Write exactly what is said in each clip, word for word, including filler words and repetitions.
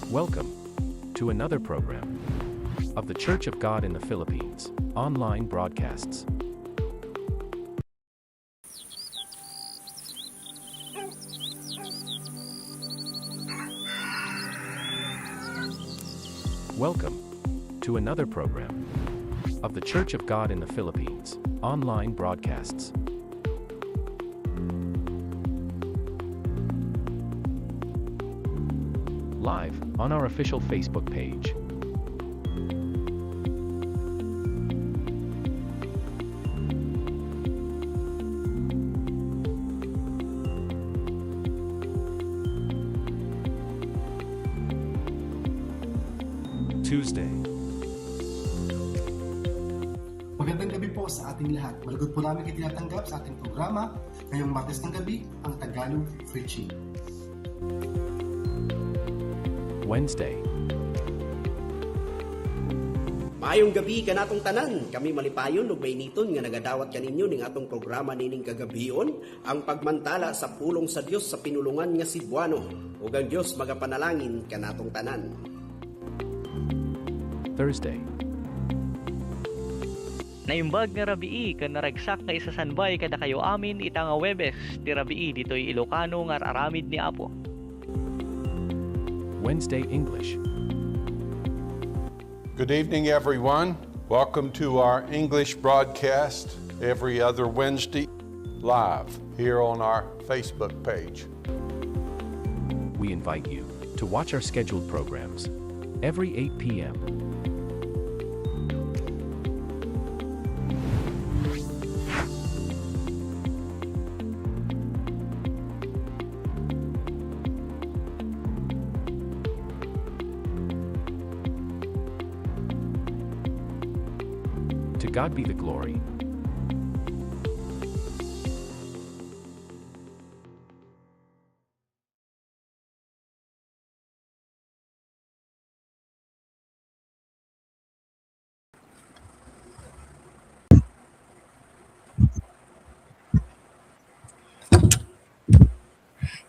Welcome to another program of The Church of God in the Philippines online broadcasts. Welcome to another program of The Church of God in the Philippines online broadcasts. Live on our official Facebook page. Tuesday. Magandang gabi po sa ating lahat. Malugod po namin kayo tinatanggap sa ating programa ngayong Martes ng gabi, ang Tagalog Preaching. Wednesday. Maayong gabi kanatong tanan. Kami malipayon ug mainiton nga nagadawat kaninyo ning atong programa nining kagabion, ang pagmantala sa pulong sa Dios sa pinulongan nga Cebuano. Ug ang Dios magapanalangin kanatong tanan. Thursday. Naimbag nga rabii ken naragsak nga isasanbay kadakayo amin ita nga Huwebes ti rabii ditoy Ilocano nga ar-aramid ni Apo. Wednesday English. Good evening, everyone. Welcome to our English broadcast every other Wednesday, live here on our Facebook page. We invite you to watch our scheduled programs every eight p.m. To God be the glory.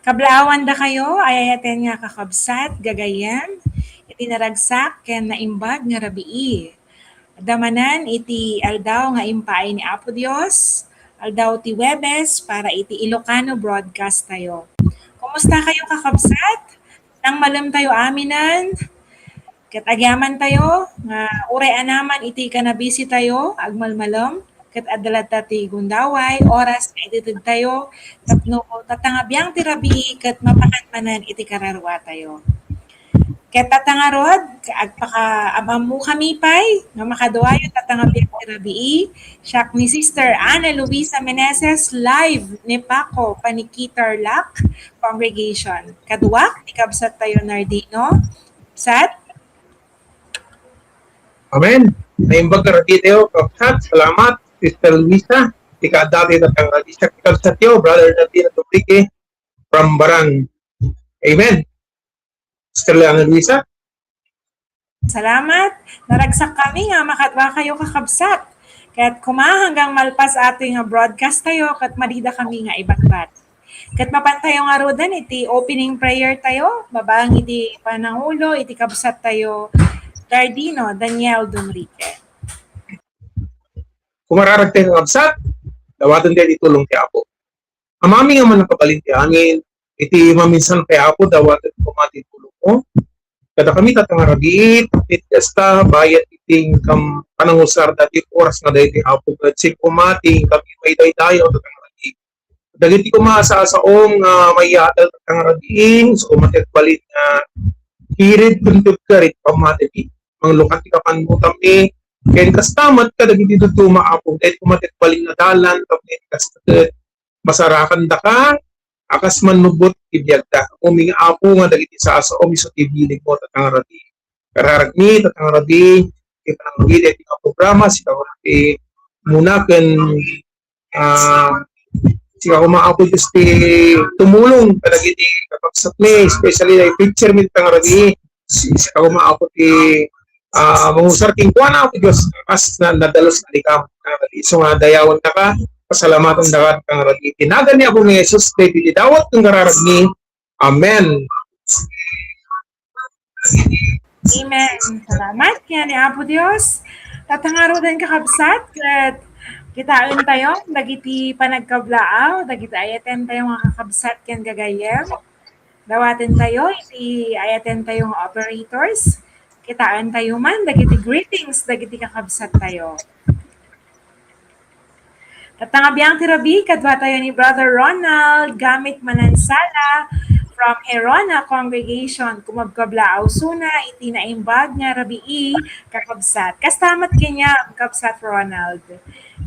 Kablaawan dakayo, ay-ayaten nga kakabsat, gagayyem, iti naragsak ken naimbag nga rabii. Adda manen iti aldaw nga impaay ni Apo Dios, aldaw ti Huwebes para iti Ilocano broadcast tayo. Kumusta kayo, kakabsat? Nangmalem tayo aminen? Ket agyaman tayo nga uray anaman iti kanabisi tayo, agmalmalem, ket adda latta ti gundaway, oras nga iteded tayo, tapno tatangabiang ti rabii ket mapakan manen iti kararua tayo. Ket tatta ngarud, agpakaam-ammokami pay nga makaduayo tatangabiang ti rabii, siak ni Sister Ana Luisa Meneses, live ni Paco, Paniqui, Tarlac Congregation. Kaduak, ni kabsat tayo Nardino. Sat? Amen. Naimbag nga rabii tayo, kabsat. Salamat, Sister Luisa. Ti kaadda tayo tatangabi. Siak ti kabsat tayo, Brother Nardino Dubrique, from Barang. Amen. Sister Ana Luisa? Salamat. Naragsakkami nga makadua kayo, kakabsat. Ket koma, hanggang malpas atoy nga broadcast tayo, ket madidakami nga ibatbat. Ket mapan tayo ngaruden iti opening prayer tayo, babaen iti panangulo iti kabsat tayo, Nardino Daniel Dumrique. Kumararag tayo nga kabsat, dawaten tayo ti tulong ti Apo. Amami nga mannakabalin ti amin, iti maminsan pay, Apo, dawaten koma ti tulongmo. Kadakami tatta nga rabii, iti kasta, bayat iti kam-, panangusar dati oras nga daydi, Apo, ket sik koma ti kami maidaydayaw tatta nga rabii. Dagiti koma a sasaom nga mayadal tatta nga rabii, isu koma ti agbalin nga kired ken tugkad iti pammatimi. Manglukat ti kapannutanmi, Ken kasta met kadagiti dadduma, Apo, daytoy met ti agbalin nga dalan, tapno iti kasta ket masarakandaka a kas mannubot ti biagda. Umming, Apo, nga dagiti sasaom isu ti bilegmo, Tatang Rabi. Kararagmi, Tatang Rabi, ti panangrugi daytoy nga programa, sika ti umuna ken, ah, sika koma, Apo Dios, ti tumulong kadagiti kakabsatmi, especially daytoy preacher mi, Tatang Rabi, si-, sika koma, Apo, ti, ah, mangusar kenkuana, Apo Dios, kas na, nadalus nga likam, Tatang Rabi. Isu nga dayawendaka, pasalamatendaka, Tatang Rabi. Iti nagan ni Apo mi Jesus, daytoy ti dawat ken kararagmi. Amen. Amen. Salamat kanian ni Apo Dios. Tatta ngaruden, kakabsat, ket kitaentayo dagiti panagkablaaw, dagiti ayatentayo nga kakabsat ken gagayyem. Dawatentayo iti ayatentayo nga operators. Kitaentayo man dagiti greetings dagiti kakabsattayo. Tatta nga biang ti rabii, kaduatayo ni Brother Ronald Gamit Manansala from Gerona Congregation. Kumabkablaaw suna iti naimbag nga rabii, kakabsat. Kasta met kaniam, Kabsat Ronald.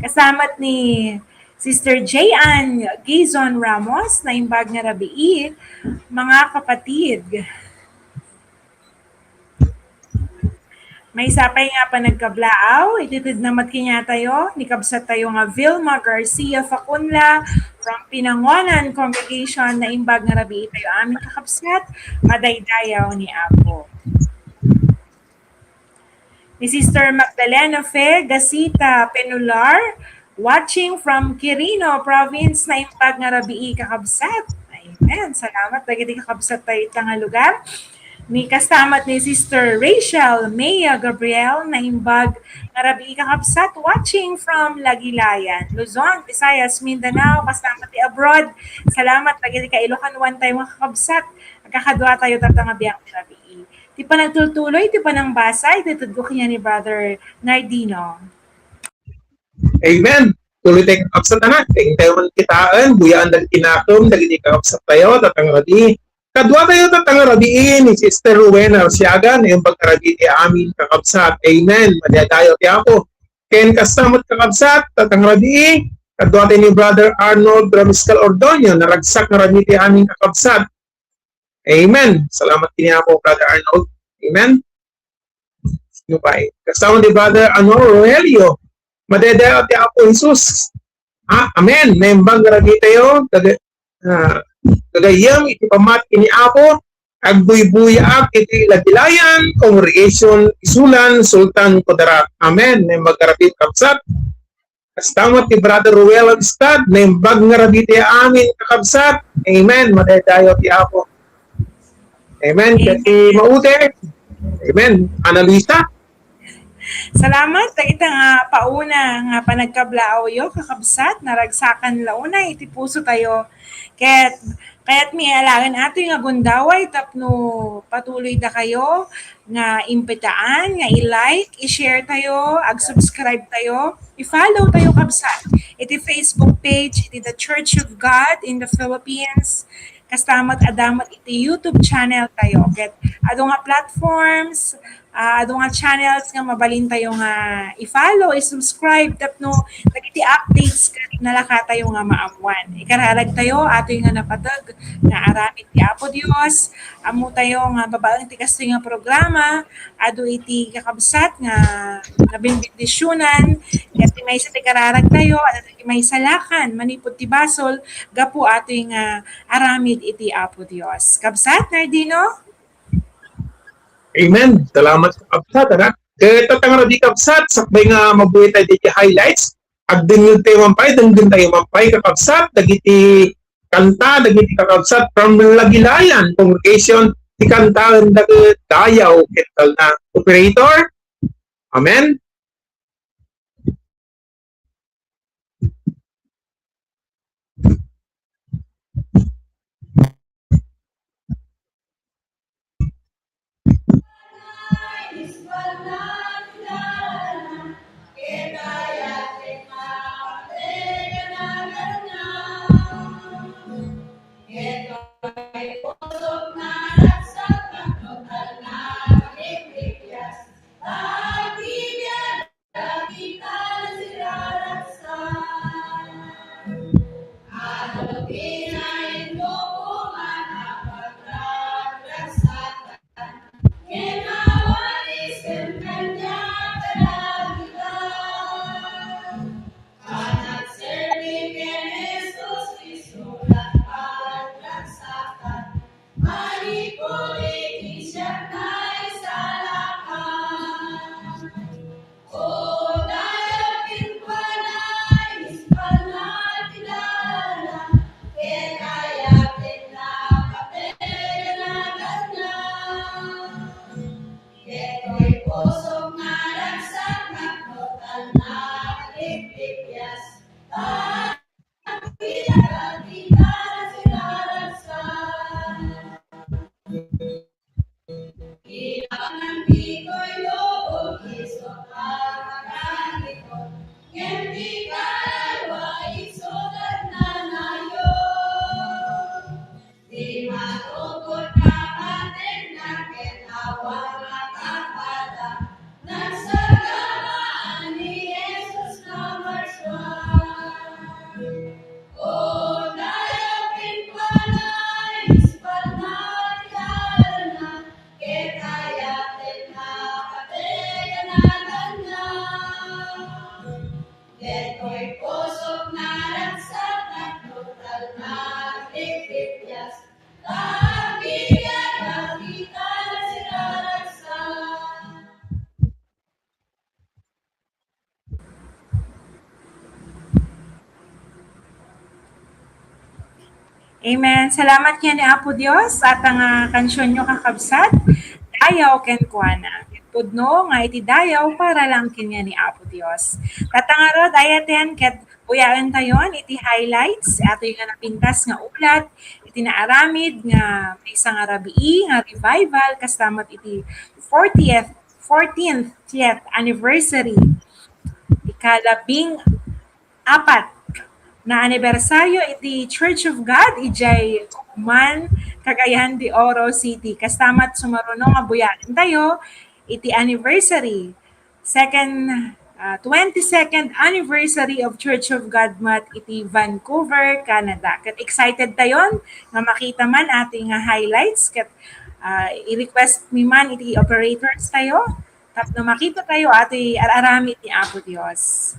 Kasta met ni Sister J. Ann Gizon Ramos, naimbag nga rabii, mga kapatid. Maysa pay nga panagkablaaw, itedna met kaniatayo ni kabsattayo nga Vilma Garcia Facunla from Pinangonan Congregation. Naimbag nga rabiitayo amin, kakabsat, madaydayaw ni Apo. Ni Sister Magdalena Fe Gasita Penular, watching from Quirino Province, naimbag nga rabii, kakabsat. Amen. Salamat dagiti kakabsattayo ita nga lugar. Ni kasta met ni Sister Rachel Mea Gabriel, naimbag nga rabii, kakabsat, watching from Lagilayan, Luzon, Visayas, Mindanao, kasta met ti abroad. Salamat dagiti ka-Ilocanoantayo nga kakabsat. Agkakaduatayo tatta nga biang ti rabii. Ti panagtultuloy, ti panangbasa, itedko kaniak ni Brother Nardino. Amen. Tuloy tayo, kakabsat, anak. Tayo man kitaen, buyaan dagiti nakem, dagiti kakabsattayo, tatta nga rabii. Kaduatayo tatta nga rabii ni Sister Rowena Arsiaga, naimbag nga rabii ti amin, kakabsat. Amen. Madaydayaw ti Apo. Ken kasta met, kakabsat, tatta nga rabii, kaduatayo ni Brother Arnold Ramiscal Ordonio, naragsak nga rabii ti amin, kakabsat. Amen. Salamat kaniak, Brother Arnold. Amen. Sino pa eh? Kasama ni Brother, ano, Rogelio. Madaydayaw ti Apo Jesus. Ah, amen. Naimbag nga rabii tayo. Kaga-, ah, gagayyem iti pamati ni Apo. Agbuybuyaak iti Lagilayan, Congregation, Isulan, Sultan Kudarat. Amen. Naimbag nga rabii, kabsat. Kasta met ti Brother Ruel Amistad, naimbag nga rabii ti amin, kakabsat. Amen. Madaydayaw ti Apo. Amen. Ket ti maudi. Amen. Ana Luisa. Salamat dagita nga pauna nga panagkablaawyo, kakabsat. Naragsakan la unay iti pusotayo. Ket kayatmi alaen atoy nga gundaway tapno patuloydakayo nga imbitaan nga i-like, i-share tayo, ag-subscribe tayo, i-follow tayo, kabsat, iti Facebook page iti The Church of God in the Philippines. Kasta met adda met iti YouTube channel tayo. Ket adu nga platforms, ah, adu nga channels nga mabalintayo nga i-follow, i-subscribe tapno dagiti updates ket nalakatayo nga maammuan. Ikararagtayo atoy nga napateg nga aramid ti Apo Dios. Ammotayo nga babaen ti kastoy nga programa, adu iti kakabsat nga nabinbendisionan, ket ti maysa ti kararagtayo, adda ti maisalakan manipud ti basol gapu atoy nga aramid iti Apo Dios. Kabsat, Nardino? Amen. Salamat, kakabsat, anak. Ket tatta nga rabii, kabsat, sakbay nga mabuya tayo iti highlights, agdengngeg tayo man pay, denggen tayo man pay, kakabsat, dagiti kanta, dagiti kakabsat from Lagilayan Congregation, ti kantaen dagiti dayaw ket talna. Operator? Amen. Amen. Salamat kanian ni Apo Dios. Ita nga kansionyo, kakabsat, Dayaw Kenkuana. Pudno nga iti dayaw para lang kanian ni Apo Dios. Ita ngarud, ayaten ket uyaentayon iti highlights, atoy nga napintas nga ulat, iti naaramid nga maysa nga rabii nga revival, kasta met iti fortieth, fourteenth anniversary, ikalabing apat na anibersaryo iti Church of God idiay Guman, Cagayan de Oro City. Kasta met, sumaruno nga buyaentayo iti anniversary, second, ah, twenty-second anniversary of Church of God met iti Vancouver, Canada. Ket excited tayon nga makita man atoy nga highlights, ket, ah, i-request mi man iti operators tayo tapno makita tayo atoy ar-aramid ni Apo Dios.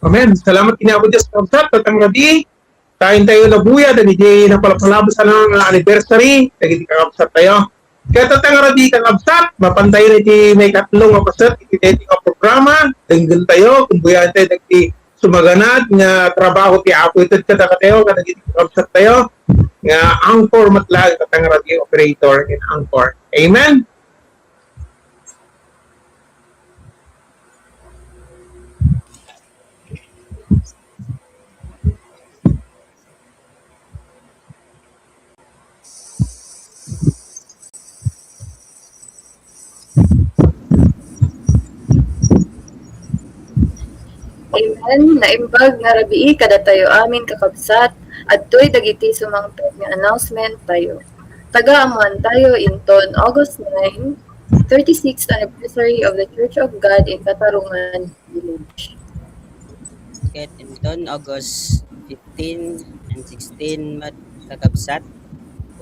Amen. Salamat kanian Apo Dios, kakabsat, ita nga rabii. Tayon tayo nabuya dagiti napalpalabas a nga anniversary dagiti kakabsat tayo. Ket ita nga rabii, kakabsat, mapantayo iti maikatlo nga paset iti daytoy nga programa. Denggen tayo, kumbuyaen tayo dagiti sumaganad nga trabaho ti Apo ited kadakatayo, kadagiti kakabsat tayo, nga anchor met laeng, ita nga rabii, operator in anchor. Amen. Amen. Naimbag nga rabii kadatayo amin, kakabsat. Adtoy dagiti sumangpet nga announcement tayo. Taga-ammoan tayo inton August nine, thirty-sixth anniversary of the Church of God in Katarungan Village. Ket inton August fifteen and sixteen met, kakabsat,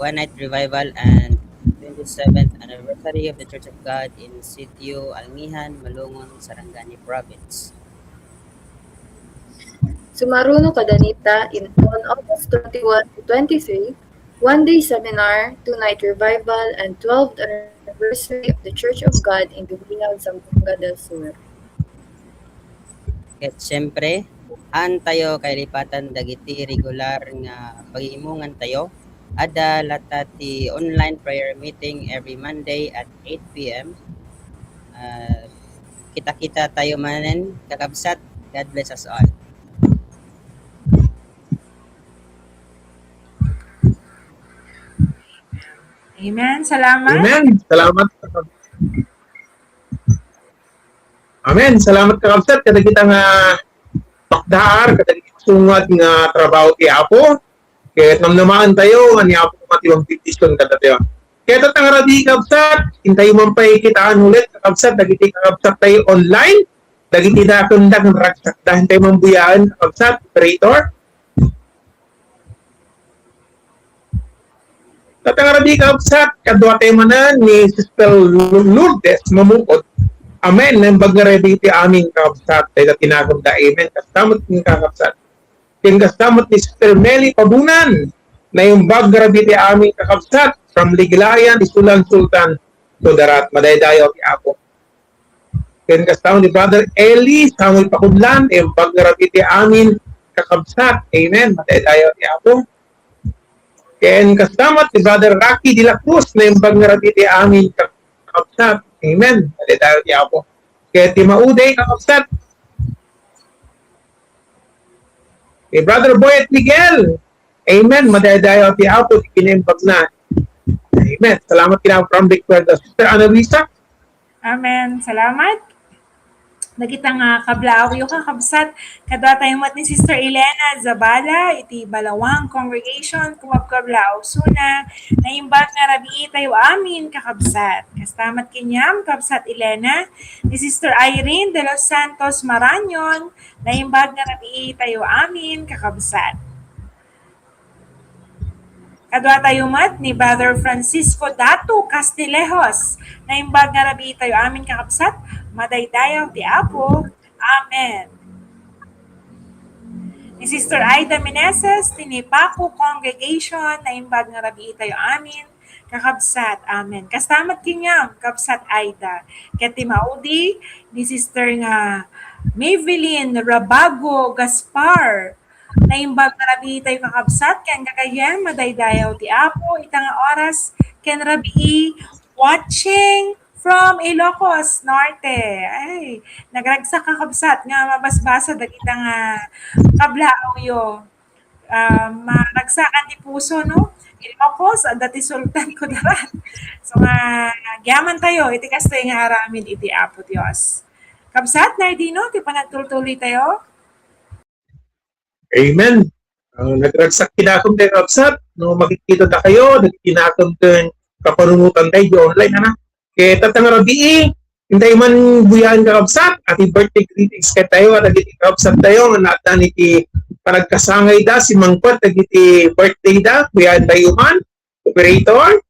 one night revival and twenty-seventh anniversary of the Church of God in Sitio Alngihan, Malungon, Sarangani Province. Sumaruno kadagita inton August twenty-one to twenty-three, One-day seminar, two-night revival, and twelfth anniversary of the Church of God in Dumingaw, Zamboanga del Sur. Ket siyempre, haantayo kailipatan dagiti regular nga pagiimungantayo. Adda latta ti online prayer meeting every Monday at eight p m. Ah, kita-kita tayo manen, kakabsat. God bless us all. Amen. Salamat. Amen. Salamat. Amen. Salamat, kakabsat, kadagita nga pakdaar, kadagiti sungad nga trabaho ti Apo. Ket namnamaantayo nga ni Apo nga ti magbendisyon kadatayo. Ket ta nga rabii, kabsat, intayo man pay kitaan ulit, kabsat, dagiti kakabsat tayo online, dagiti dakunda nga ragsakda, intayo man buyaan, kabsat, operator. Ta nga rabii, kabsat, kadua tayo manen ni Sister Lourdes Mamukot. Amen. Naimbag nga rabii ti amin, kabsat, tayo tinagunda. Amen. Kastamot ken kakabsat. Ken kastamot ni Sister Meli Pabunan, naimbag nga rabii ti amin, kakabsat, from Liglayan, Isulan, Sultan, Kudarat, madaydayaw ti Apo. Ken kastamot ni Brother Eli Samuel Pakudlan, naimbag nga rabii ti amin, kakabsat. Amen. Madaydayaw ti Apo. Ken kastamot ni Brother Rocky de la Cruz, naimbag nga rabii ti amin, kakabsat. Amen. Madaydayaw ti Apo. Ket ti maudi, kakabsat, ni Brother Boyet Miguel. Amen. Madaydayaw ti Apo ti kinaimbagna. Amen. Salamat ken Apo from request. Sister Ana Luisa. Amen. Salamat. Dagita nga kablaawyo, kakabsat, kadua tayo met ni Sister Elena Zabala iti Balawang Congregation, Kumabkablao, Suna. Naimbag nga rabii tayo amin, kakabsat. Kastamot kaniam, kabsat Elena, ni Sister Irene de los Santos Marañon, naimbag nga rabii tayo amin, kakabsat. Kadua tayo met ni Brother Francisco Dato Castillejos. Naimbag nga rabii tayo amin, kakabsat. Madaydayaw ti Apo. Amen. Ni Sister Aida Meneses, ti Nipaco Congregation, naimbag nga rabii tayo amin, kakabsat. Amen. Kastamot kaniam, kabsat Aida. Ket ti maudi, ni Sister nga Maybelline Rabago Gaspar, naimbag nga rabii tayo, kakabsat, ken gagayyem, madaydayaw ti Apo ita nga oras ken rabii, watching from Ilocos Norte. Ay, nagragsak, kakabsat, nga mabasbasa dagita nga kablaawyo. Ah, maragsakan ti puso, no? Ilocos, adda ti Sultan Kudarat. So, nga, agyaman tayo iti kastoy nga aramid iti Apo Dios. Kabsat, Nardino, ti panagtultuloy tayo? Amen. Ah, nagragsak kinakum tayo, kabsat, no, makikita ta kayo, nagkinakum ken kapanunotan tayo di online, ana. Ket ta nga rabii, intayo man buyaan, kakabsat, iti birthday greetings ket tayo, dagiti kakabsat tayo, nga naaddan iti panagkasangayda, simmangpet dagiti birthday da, buyaan tayo man, operator.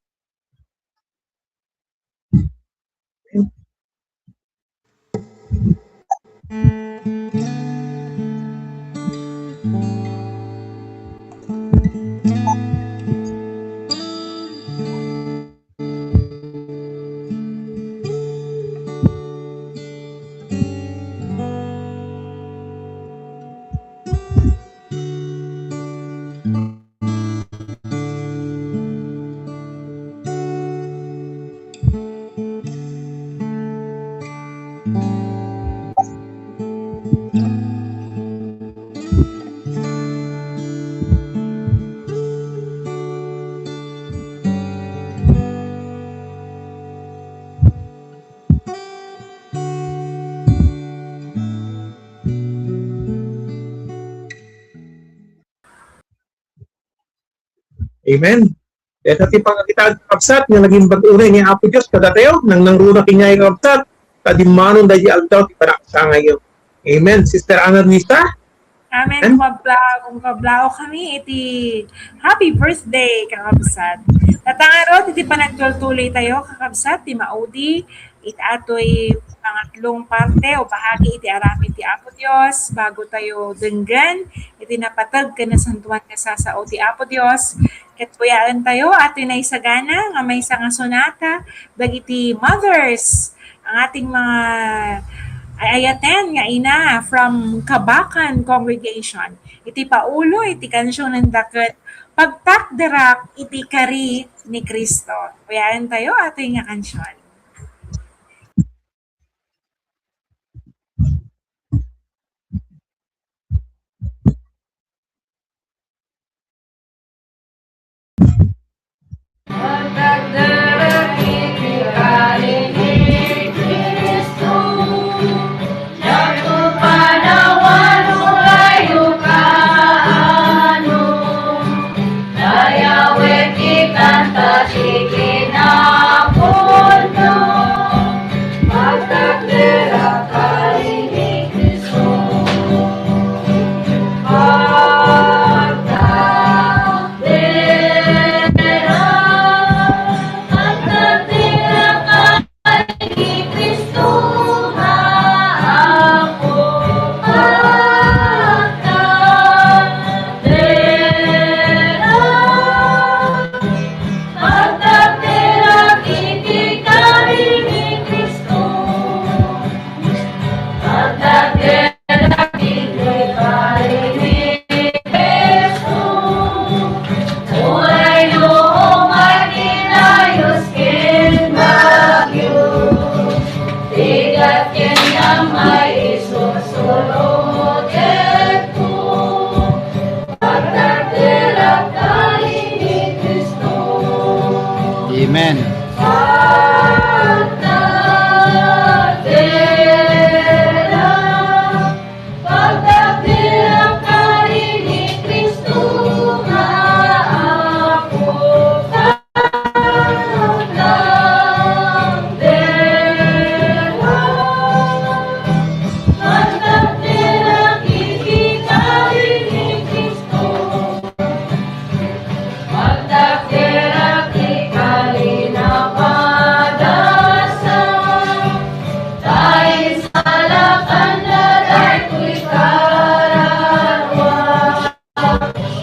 Amen. Deta ti pangakitaan, kakabsat, nga naging bag-o ni Apo Dios kadatayo, nang nangruna kaniayo, kakabsat, ta dimmanon daydi aldaw ti panakasangayo. Amen. Sister Ana Luisa? Amen. Amen. Kumabla-, kumablaw kami iti happy birthday, kakabsat. Tatangaro, iti panagtultuloy tayo, kakabsat, ti maudi, iti atoy pangatlong parte o bahagi iti aramid ti Apo Dios bago tayo denggen iti napateg ken nasantoan nga sasao ti Apo Dios. Ket puyaentayo, atoy naisagana nga maysa nga sonata dagiti mothers, ang ating mga ay-ayaten nga ina from Kabakan Congregation. Iti paulo iti kansionenda ket Pagtakderak iti Kari ni Cristo. Puyaentayo, atoy nga kansion. Pagdakderek iti Kari ni Cristo, diakto panawan ugayo kaano, dayawek ti kanta ti kinapuno. Pagdakderek Kari ni Cristo. Pagdakderek iti Kari ni Cristo, uray no umay ti dayus ken bagyo, bigat ken namnama isursuro kenko. Pagdakderek Kari ni Cristo. Amen. Pagdakderek ti kalinapadasa, ta isalakanna daytoy kararua.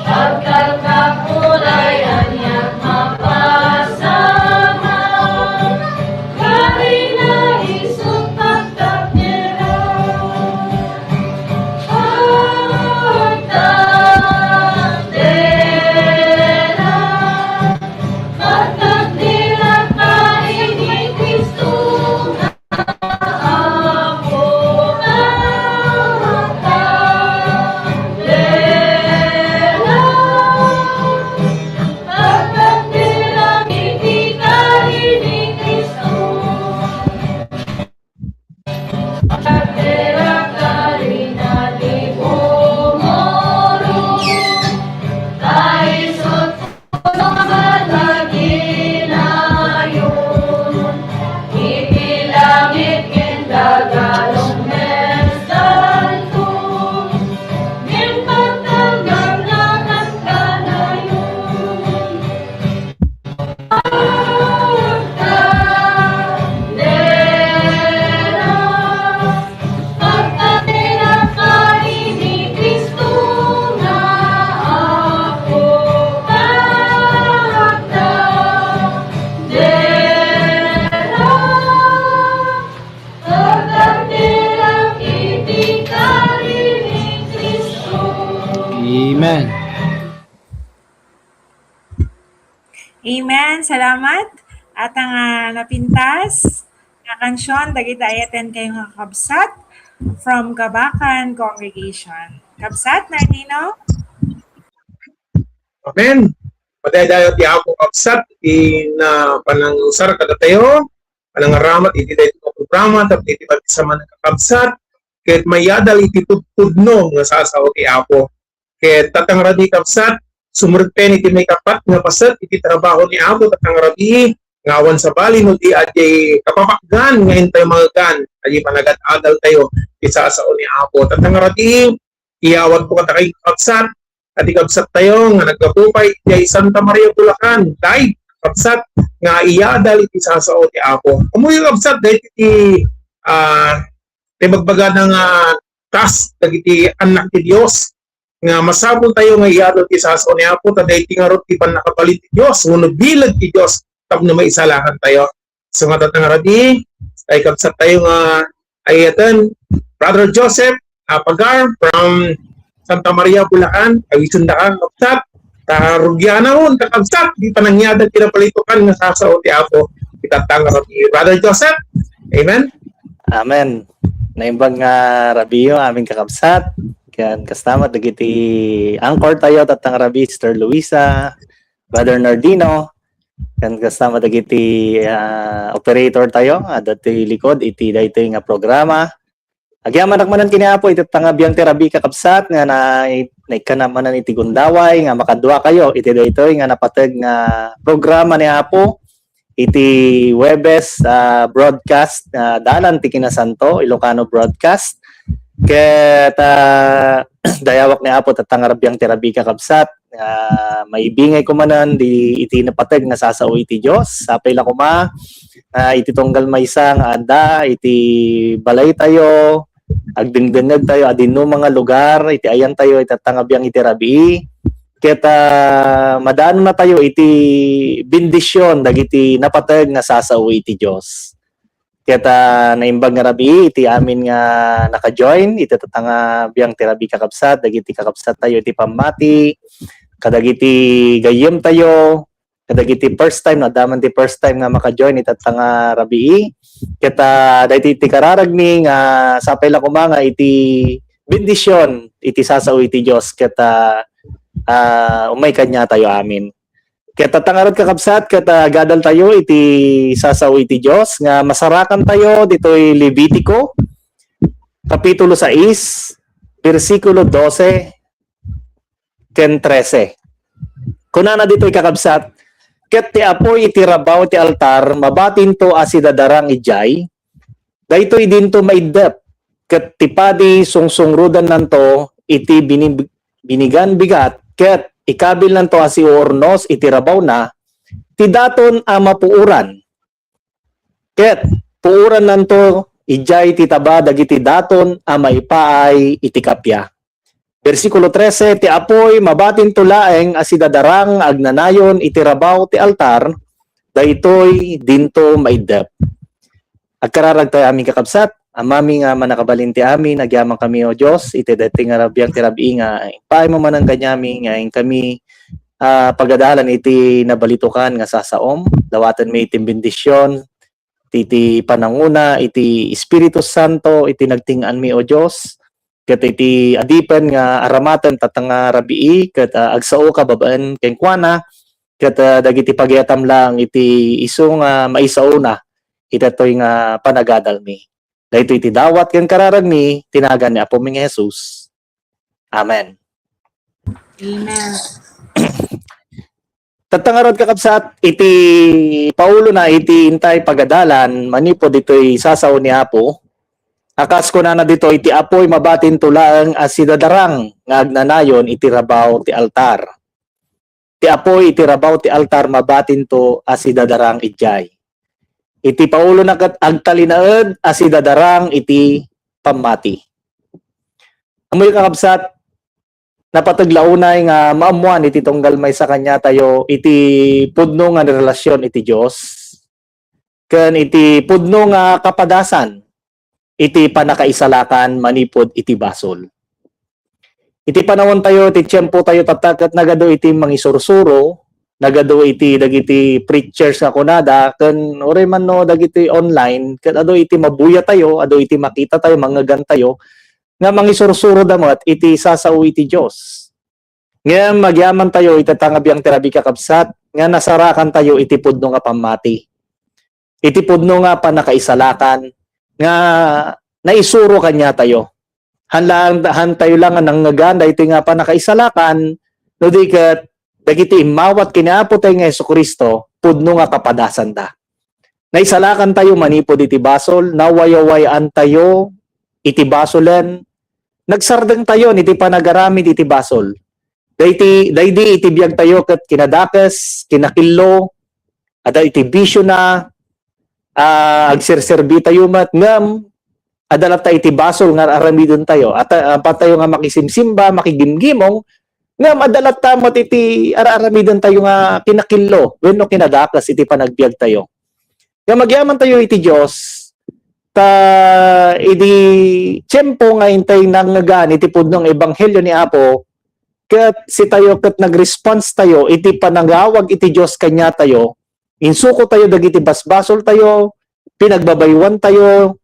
Agtalkak uray aniak mapasamak, karina isut pagdakderek. Amen. Amen. Salamat. At ang, ah, napintas nga kansion dagiti ayaten kayo nga kabsat from Kabakan Congregation. Kabsat, Nardino? Amen. Madaydayaw ti Apo, kabsat, iti na panangusar kadatayo, panangaramat iti daytoy nga programa, tapno iti pagkisama nga kabsat, ket mayadal iti pudpudno nga sasao ti Apo. Ket tatang rabii, kabsat, sumrek pen iti maikapat nga paset iti trabaho ni Apo, tatang rabii, nga awan sabali no di adiay kapapakgan nga intayo manggan, adiay panagad-adal tayo iti sasao ni Apo. Tatang rabii, iyawatko kadakayo, kabsat, iti kabsat tayo nga naggapu pay idiay Santa Maria, Bulacan, live, kabsat, nga iyadal iti sasao ti Apo. Ammoyo, kabsat, daytoy ti, ah, ti bagbagana nga task dagiti annak ti Dios, nga masapul tayo nga iadu ti sasao ni Apo, ta daytoy ngarud ti pannakabalin ti Dios, wenno bileg ti Dios, tapno maisalakan tayo. So, nga tatta nga rabii, ay kabsat tayo nga ay-ayaten, Brother Joseph Apagar from Santa Maria, Bulacan, awisendak, kabsat, ta rugianakon, kakabsat, ti panangyadek ti nabalitokan nga sasao ti Apo, iti tatta nga rabii. Brother Joseph, amen? Amen. Naimbag nga rabiiyo, amin kakabsat. Ken kasta met dagiti anchor tayo, tatta nga rabii, Sister Luisa, Brother Nardino, ken kasta met dagiti, ah, operator tayo, adda ti likod iti daytoy nga programa. Agyamanak manen ken ni Apo iti tatta nga biang ti rabii, kakabsat, nga na-, naikkan manen iti gundaway nga makadua kayo iti daytoy nga napateg nga programa ni Apo iti Huwebes, ah, broadcast, ah, Dalan ti Kinasanto, Ilocano broadcast. Ket, ah, dayawak ni Apo tatta nga rabii ti rabii, kakabsat, ah, maibingay ko manen di iti napateg nga sasao iti Dios. Sapay la koma, ah, iti tunggal maysa nga adda iti balay tayo, agdengdengngeg tayo, adinno nga lugar, iti ayan tayo, iti tatta nga biang iti rabii. Ket, ah, madanon na tayo iti bendision dagiti napateg nga sasao iti Dios. Ket, ah, naimbag nga rabii iti amin nga naka-join iti tatta nga biang ti rabii, kakabsat, dagiti kakabsat tayo iti pammati, kadagiti gayyem tayo, kadagiti first time, no, adda man ti first time nga maka-join iti tatta nga rabii. Ket, ah, daytoy ti kararagmi nga sapay la koma nga iti bendision iti sasao iti Dios ket, ah, ah, umay kaniatayo amin. Ket tatta ngarud, kakabsat, ket, ah, agadal tayo iti sasao iti Dios nga masarakan tayo ditoy Levitico, Kapitulo sais, bersikulo dose ken trese. Kunana ditoy, kakabsat, "Ket ti apuy iti rabaw ti altar mabatinto a sidadarang idiay, daytoy dinto maiddep, ket ti padi sungsungrudannanto iti binib-, binigan bigat, ket ikabilnanto a siuurnos iti rabawna ti daton a mapuoran, ket puorannanto idiay ti taba dagiti daton a maipaay iti kappia." Bersikulo trese, "Ti apuy mabatinto laeng a sidadarang nga agnanayon iti rabaw ti altar, daytoy dinto maiddep." Agkararag tayo amin, kakabsat. Amami nga mannakabalin ti amin, agyamankami, O Dios, iti daytoy nga rabiang ti rabii nga impaaymo manen kaniami nga inkami, ah, pagadalan iti nabalitokan nga sasaom. Dawatenmi iti bendision, ti, ti pananguna, iti Espiritu Santo, iti nagting-anmi, O Dios, ket iti adipen nga aramaten tatta nga rabii, ket, ah, agsaoka babaen kenkuana, ket, ah, dagiti pagayatam laeng iti isu nga maisaona iti daytoy nga panagadalmi. Daytoy ti dawat ken kararagmi, ti nagan ni Apomi nga Jesus. Amen. Amen. Tatta ngarud, kakabsat, iti paulona iti intay pagadalan manipud ditoy sasao ni Apo, a kas kunana ditoy, "Ti apuy mabatinto laeng a sidadarang nga agnanayon iti rabaw ti altar." Ti apuy iti rabaw ti altar mabatinto a sidadarang idiay. Iti paulona ket agtalinaed a sidadarang iti pammati. Ammoyo, kakabsat, napateg la unay nga maammoan iti tunggal maysa kaniatayo iti pudno nga relasyon iti Dios ken iti pudno nga kapadasan iti pannakaisalakan manipud iti basol. Iti panaontayo, iti tiempotayo tatta ket nagadu iti mangisursuro, nagadu iti dagiti preachers nga kunada, ken uray man no dagiti online, ket adu iti mabuyatayo, adu iti makitatayo, mangngegantayo, nga mangisursuroda met iti sasao iti Dios. Ngem agyamantayo iti tatta nga biang ti rabii, kakabsat, nga nasarakantayo iti pudno nga pammati, iti pudno nga pannakaisalakan nga naisuro kaniatayo. Han laeng, han tayo la nga nangngegan daytoy nga pannakaisalakan, no di ket dagiti immawat ken ni Apotayo nga Jesu-Cristo, pudno nga kapadasanda. Naisalakantayo manipud iti basol, nawayaway-antayo iti basolen, nagsardengtayon iti panagaramid iti basol. Daydi, daydi iti biagtayo ket kinadakes, kinakillo, adda iti bisiona, ah, agserserbitayo met, ngem adda latta iti basol nga ar-aramidentayo. At, ah, apay tayo nga makisimsimba, makigimgimong, ngem adda latta met iti ar-aramidentayo nga kinakillo wenno kinadakes iti panagbiagtayo. Ngem agyamantayo iti Dios, ta idi tiempo nga intay nangngegan iti pudno nga ebanghelio ni Apo, ket sitayo ket nagresponse tayo iti panangawag iti Dios kaniatayo, insuko tayo dagiti basbasoltayo, pinagbabaywantayo,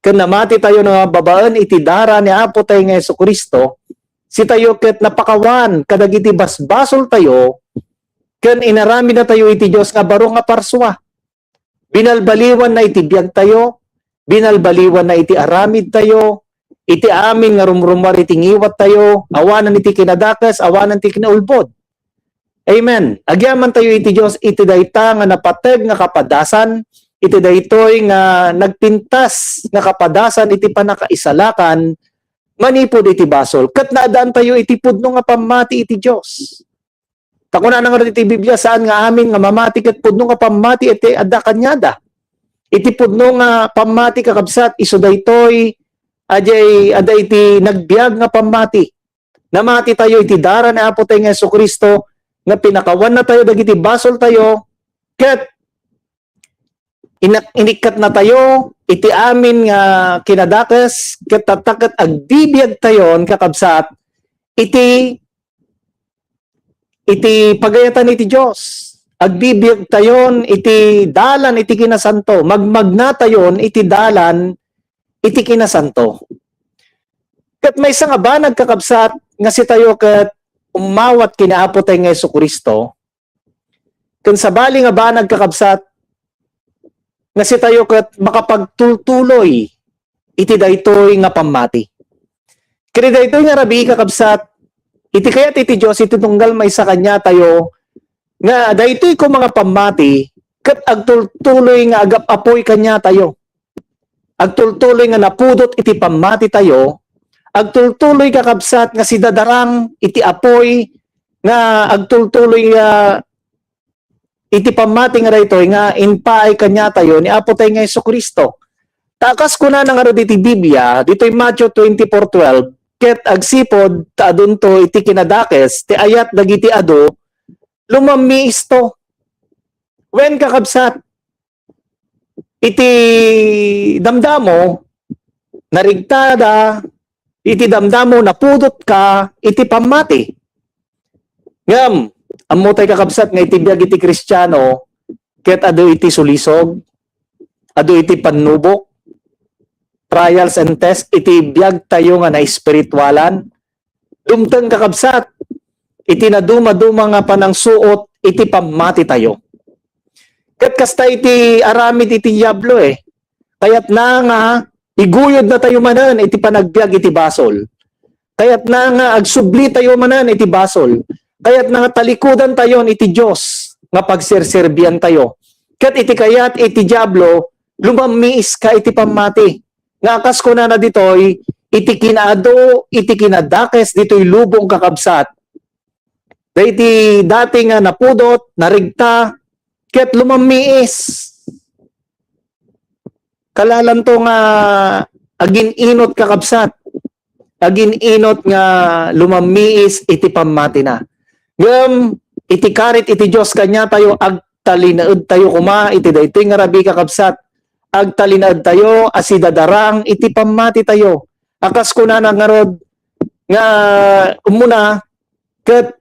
ken namati tayo nga babaen iti dara ni Apo tayo nga Jesu-Cristo, sitayo ket napakawan kadagiti basbasoltayo, ken inaramidnatayo iti Dios nga baro nga parsua. Binalbaliwanna iti biagtayo, binalbaliwanna iti aramidtayo, iti amin nga rumrumuar iti ngiwattayo, awanen iti kinadakes, awanen ti kinaulbod. Amen. Agyamantayo iti Dios iti dayta nga napateg nga kapadasan, iti daytoy nga nagpintas nga kapadasan iti pannakaisalakan manipud iti basol. Ket naadaantayo iti pudno nga pammati iti Dios. Ta kunana ngarud iti Biblia, saan nga amin nga mamati ket pudno nga pammati iti adda kaniada. Iti pudno nga pammati, kakabsat, isu daytoy, adiay adda iti nagbiag nga pammati. Namati tayo iti dara ni Apo tayo nga Jesu-Cristo nga pinakawanna tayo dagiti basol tayo, ket inak-, inikkatna tayo iti amin nga kinadakes, ket tatta ket agbibiag tayon, kakabsat, iti, iti pagayatan iti Dios. Agbibiag tayon iti dalan iti kinasanto. Magmagna tayon iti dalan iti kinasanto. Ket maysa nga banag, kakabsat, nga sitayo ket ummawat ken ni Apo tayo nga Jesu-Cristo, ken sabali nga banag, kakabsat, nga sitayo ket makapagtultuloy iti daytoy nga pammati. Ket daytoy nga rabii, kakabsat, iti kayat iti Dios, iti tunggal maysa kaniatayo, nga daytoy koma nga pammati, ket agtultuloy nga agap-apoy kaniatayo. Agtultuloy nga napudot iti pammatitayo, agtultuloy, kakabsat, nga sidadarang iti apoy, nga agtultuloy nga iti pammati nga daytoy nga impaay kaniatayo ni Apo tayo nga Jesu-Cristo. Ta kas kunana ngarud iti Biblia, ditoy Matthew twenty-four twelve, ket agsipud ta adunto iti kinadakes ti ayat dagiti adu, lumammiisto. Wen, kakabsat, iti damdamo, narigtada, iti damdamo, napudotka iti pammati. Ngem, ammo tay, kakabsat, nga iti biag iti Kristiano, ket adu iti sulisog, adu iti pannubok, trials and test, iti biag tayo nga naespiritualan, dumteng, kakabsat, iti nadumaduma nga panangsuot iti pammatitayo. Ket kasta iti aramid iti Diablo, eh. Kayatna nga iguyod na tayo manen iti panagbiag iti basol. Kayatna nga agsubli tayo manen iti basol. Kayatna nga talikudan tayon iti Dios nga pagserserbian tayo. Ket iti kayat iti Diablo, lumammiis ka iti pammati. Nga kas kunana ditoy, iti kinaadu, iti kinadakes ditoy lubong, kakabsat, daydi dati nga napudot, narigta, ket lumammiis. Kalalanto nga agin-inot, kakabsat. Agin-inot nga lumammiis iti pammatina. Ngem iti karit iti Dios kaniatayo, agtalinaedtayo koma iti daytoy nga rabii, kakabsat. Agtalinaedtayo a sidadarang iti pammatitayo. A kas kunana ngarud nga umuna, ket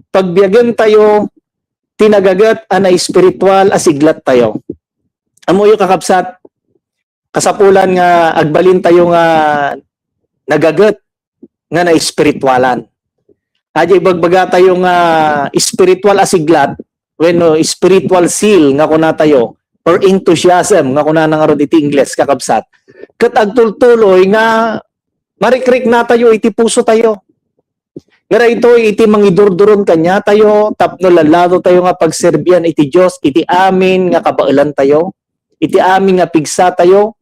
pagbiagentayo ti nagaget a naespiritual a siglattayo. Ammoyo, kakabsat, kasapulan nga agbalintayo nga nagaget nga naespiritualan. Adi, ibagbagatayo nga espiritual a siglat, wenno spiritual zeal nga kunatayo, or enthusiasm nga kunana ngarud iti Ingles, kakabsat. Ket agtultuloy nga marikriknatayo iti pusotayo. Nga daytoy iti mangidurduron kaniatayo tapno lalado tayo nga pagserbian iti Dios iti amin nga kabaelantayo, iti amin nga pigsatayo,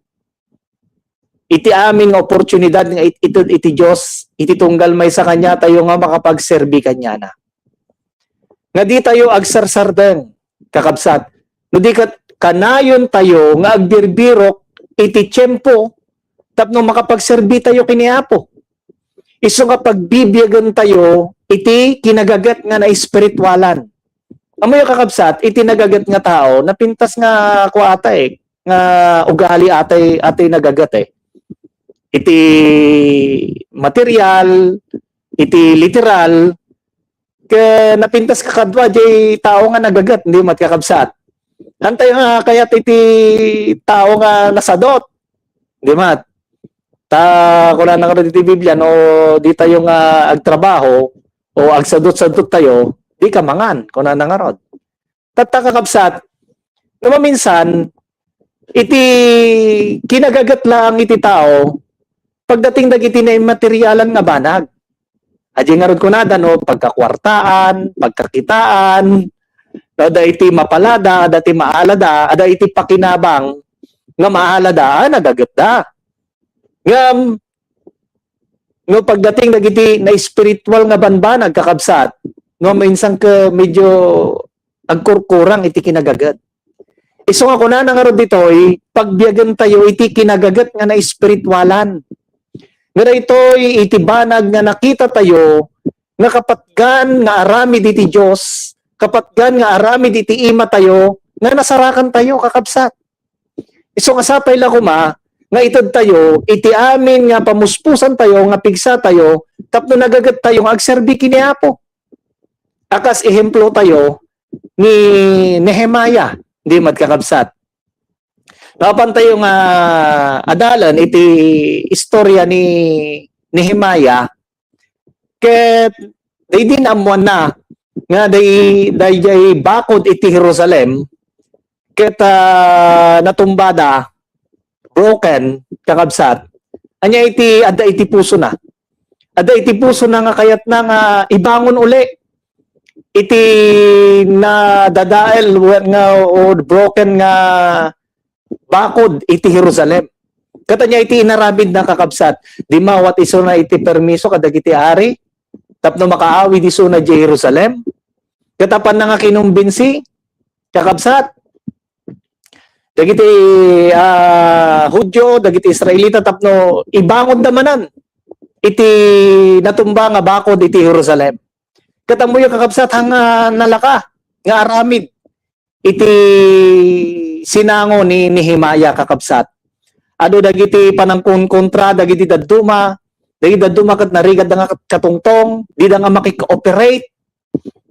iti amin nga oportunidad nga it-, ited iti Dios, iti tunggal maysa kaniatayo nga makapagserbi kaniana. Nga ditayo agsarsardeng, kakabsat, no di ket kanayon tayo nga agbirbirok iti tiempo tapno makapagserbi tayo kini Apo. Isu nga pagbibiagen tayo iti kinagaget nga naespiritualan. Ammoyo, kakabsat, iti nagaget nga tao, napintas nga kuata eh, nga ugali atay, atay nagaget eh. Iti material, iti literal, ke napintas kakadua, jay tao nga nagaget, di mat, kakabsat. Antay nga kayat iti tao nga nasadot, di mat. Ta, kunana ngarud iti Biblia, no, di tayo nga agtrabaho o agsadot-sadot tayo, di ka mangan, kunana ngarud. Tatta, kakabsat, no maminsan, iti kinagaget lang iti tao, pagdating dagiti naimaterialan nga banag. Adi ngarud kunada, no, pagkakuartaan, pagkakitaan, no, ada iti mapalada, ada iti maalada, ada iti pakinabang nga maalada, ah, nagagetda. Ngem, no, pagdating dagiti na-spiritual nga banbanag, kakabsat, no, minsan ke medyo agkurkurang iti kinagaget. Isu nga kunana ngarud ditoy, pagbiagen tayo iti kinagaget nga naespiritualan. Nga daytoy iti banag nga nakita tayo nga kapatgan nga aramid iti Dios, kapatgan nga aramid iti ima tayo, nga nasarakan tayo, kakabsat. Isu nga sapay la koma nga ited tayo iti amin nga pamuspusan tayo, nga pigsa tayo, tapno nagaget tayo nga agserbi kini Apo. A kas ehemplo tayo ni Nehemiah, di mat, kakabsat. Napan tayo nga adalan iti istorya ni Nehemiah, ket daydi naammoanna nga day, daydiay bakod iti Jerusalem, ket, ah, natumbada, broken, kakabsat. Ania iti adda iti pusona? Adda iti pusona nga kayatna nga ibangon uli iti nadadael nga o broken nga bakod iti Jerusalem. Ket ania iti inaramidna, kakabsat? Dimmawat isuna iti permiso kadagiti ari tapno makaawid isuna idiay Jerusalem. Ket apanna nga kinumbinsi, kakabsat, dagiti, ah, Judio, dagiti Israelita tapno ibangonda manen iti natumba nga bakod iti Jerusalem. Ket ammoyo, kakabsat, haan nga nalaka nga aramid iti sinango ni Nehemiah, kakabsat. Adu dagiti panangkonkontra dagiti dadduma, dagiti dadduma ket narigatda nga katungtong, dida nga makikooperate.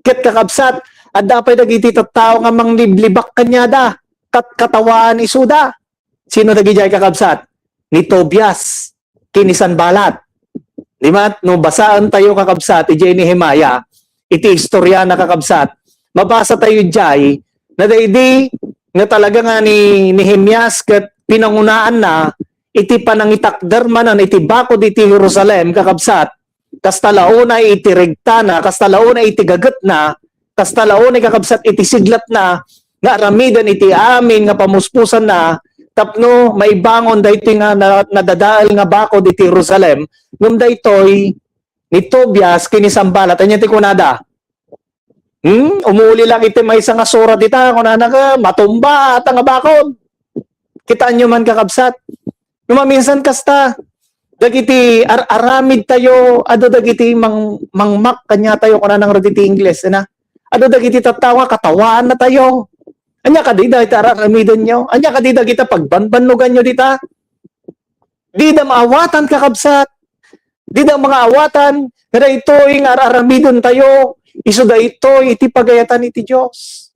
Ket, kakabsat, adda pay dagiti tattao nga mangliblibak kaniada, kat-, katawaan isuda. Sino dagidiay, kakabsat? Ni Tobias ken ni Sanbalat. Di mat, no basaen tayo, kakabsat, idiay Nehemiah, iti istorya na, kakabsat, mabasa tayo idiay, na daydi nga talaga nga ni Nehemias ket pinangunaanna iti panangitakder manen iti bakod iti Jerusalem, kakabsat, kasta la unay iti regtana, kasta la unay iti gagetna, kasta la unay, kakabsat, iti siglatna nga aramiden iti amin nga pamuspusanna tapno maibangon daytoy nga na-, nadadael nga bakod iti Jerusalem. Ngem daytoy ni Tobias ken ni Sanbalat, ania ti kunada? Hmm? Umuli lang iti maysa nga sura dita, kunana nga, matumba ata nga bakod. Kitaenyo man, kakabsat. No maminsan kasta, dagiti ar-aramid tayo, adu dagiti mang-, mangmak kaniatayo, kunana ngarud iti Ingles, na? Adu dagiti tattao nga katawaanna tayo. Ania kadi dagiti ar-aramidenyo? Ania kadi dagiti pagbanbannoganyo dita? Dida maawatan, kakabsat. Dida maawatan nga daytoy nga ar-aramiden tayo, isu daytoy iti pagayatan iti Dios.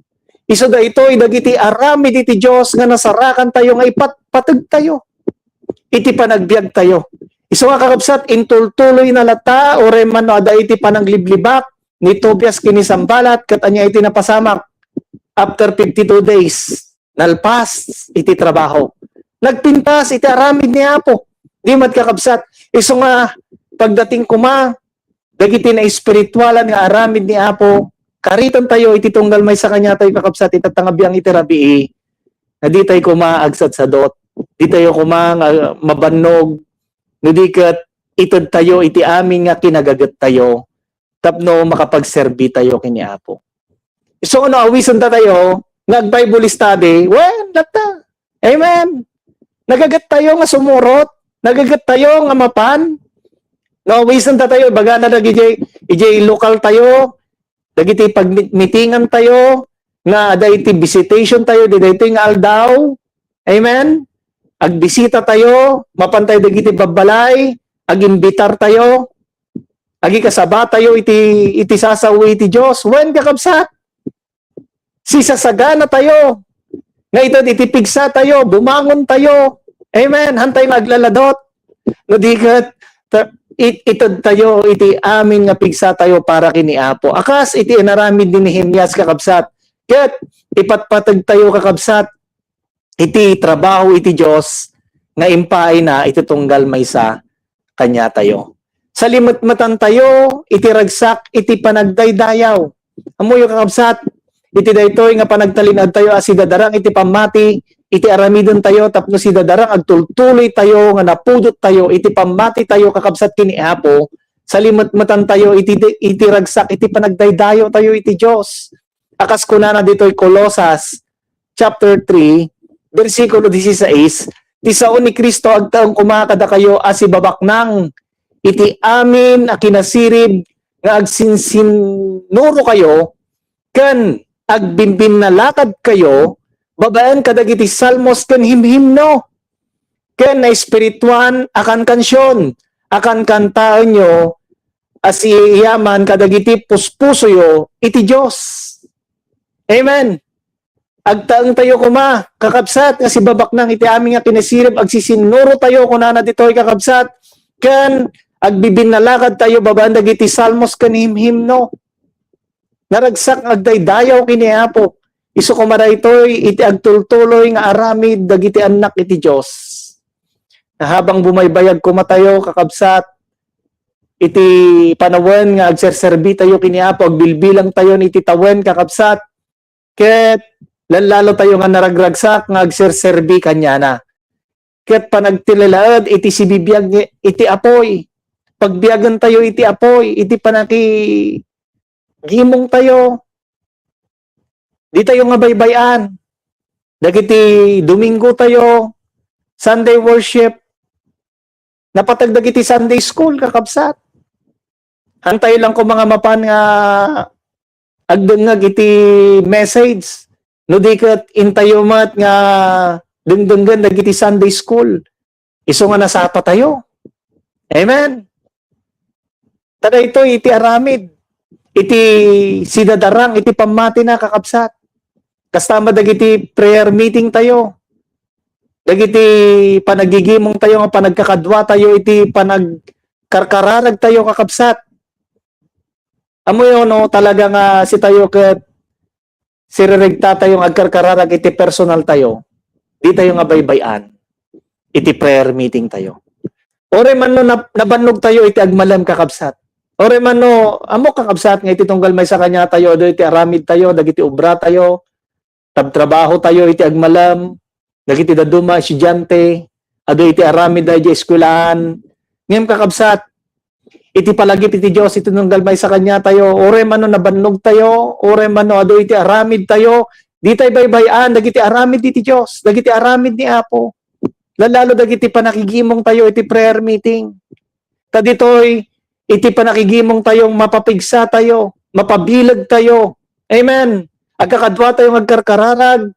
Isu daytoy dagiti aramid iti Dios nga nasarakan tayo nga ipatpateg tayo iti panagbiag tayo. Isu nga, kakabsat, intultuloyna latta, uray man no adda iti panangliblibak ni Tobias ken ni Sanbalat, ket ania iti napasamak? After fifty-two days, nalpas iti trabaho. Nagpintas iti aramid ni Apo. Di mat, kakabsat, isu nga pagdating koma dagiti naespiritualan nga aramid ni Apo, kariten tayo iti tunggal maysa kaniatayo, kakabsat, ita nga biang iti rabii, nga di tayo koma agsadsadot, di tayo koma nga mabannog, no di ket ited tayo iti amin nga kinagaget tayo tapno makapagserbi tayo ken ni Apo. So, no awisenta tayo nga ag-Bible study, well, latta. Amen. Nagaget tayo nga sumurot. Nagaget tayo nga mapan. No, wisenta tayo, ibagana dagiti, iti local tayo, dagiti pagmitingan tayo, nga ada iti visitation tayo, di daytoy nga aldaw. Amen? Agbisita tayo, mapan tayo dagiti babbalay, agimbitar tayo, agikasaba tayo iti, iti sasawi iti Dios. Wen, kakabsat, sisasagana tayo. Nga ited iti pigsa tayo, bumangon tayo. Amen. Hantay nga aglaladot. No di ket, ta-, it-, ited tayo iti amin nga pigsa tayo para kini Apo. Akas iti inaramid ni Nehemias, kakabsat. Ket ipatpateg tayo, kakabsat, iti trabaho iti Dios nga impaayna iti tunggal maysa kaniatayo. Salimetmetan tayo iti ragsak iti panagdaydayaw. Ammoyo, kakabsat, iti daytoy nga panagtalinaed tayo a sidadarang iti pammati, iti aramiden tayo tapno sidadarang agtultuloy tayo nga napudot tayo iti pammati tayo, kakabsat, kini Apo, salimetmetan tayo iti, iti ragsak iti panagdaydayaw tayo iti Dios. Akas kunana ditoy Colosas chapter three, bersikulo dieciséis, "Ti sao ni Cristo agtaeng koma kadakayo a sibabaknang iti amin a kinasirib nga agsinsinnurokayo ken agbimbinnalakadkayo babaen kadagiti salmos ken himhimno ken naespirituan a kankansion a kankantaenyo a siyaman kadagiti puspusoyo iti Dios." Amen. Agtaeng tayo koma, kakabsat, nga sibabaknang iti amin nga kinasirib, agsisinnuro tayo, kunana ditoy, kakabsat, ken agbibinnalakad tayo babaen dagiti salmos ken himhimno. Naragsak nga agdaydayaw kini Apo. Isu koma daytoy iti agtultuloy nga aramid dagiti annak iti Dios. Habang bumaybayag koma tayo, kakabsat, iti panawen nga agserserbi tayo kini Apo, agbilbilang tayo iti tawen, kakabsat, ket lallalo tayo nga naragragsak nga agserserbi kaniana. Ket panagtililaed iti sibibiag iti apoy. Pagbiagen tayo iti apoy, iti panakigimong tayo. Di tayo nga baybay-an. Dagiti Domingo tayo, Sunday worship, napateg dagiti Sunday school, kakabsat. Hantay lang ko mga mapan nga agdengngeg iti message. No di ket intayo met nga dengdenggen dagiti Sunday school. Isu nga nasapa tayo. Amen. Ta daytoy iti aramid, iti sidadarang, iti pammatina, kakabsat. Kasta met dagiti prayer meeting tayo. Dagiti panagigimong tayo nga panagkakadua tayo iti panagkarkararag tayo, kakabsat. Ammoyo, no, talaga nga sitayo ket siriregta tayo nga agkarkararag iti personal tayo, di tayo nga baybay-an iti prayer meeting tayo. Uray man no nab-, nabannog tayo iti agmalem, kakabsat. Uray man no, ammo, kakabsat, nga iti tunggal maysa kaniatayo, adu iti aramid tayo, dagiti obra tayo, tabtrabaho tayo iti agmalem, dagiti dadduma a estudiante, adu iti aramid da idiay eskuelaan. Ngem, kakabsat, iti palagip iti Dios, iti tunggal maysa kaniatayo, uray man no nabannog tayo, uray man no adu iti aramid tayo, di tayo baybay-an dagiti aramid iti Dios, dagiti aramid ni Apo. Lallalo dagiti panakigimong tayo iti prayer meeting. Ta ditoy, iti panakigimong tayo, mapapigsa tayo, mapabileg tayo. Amen. Agkakadua tayo nga agkarkararag,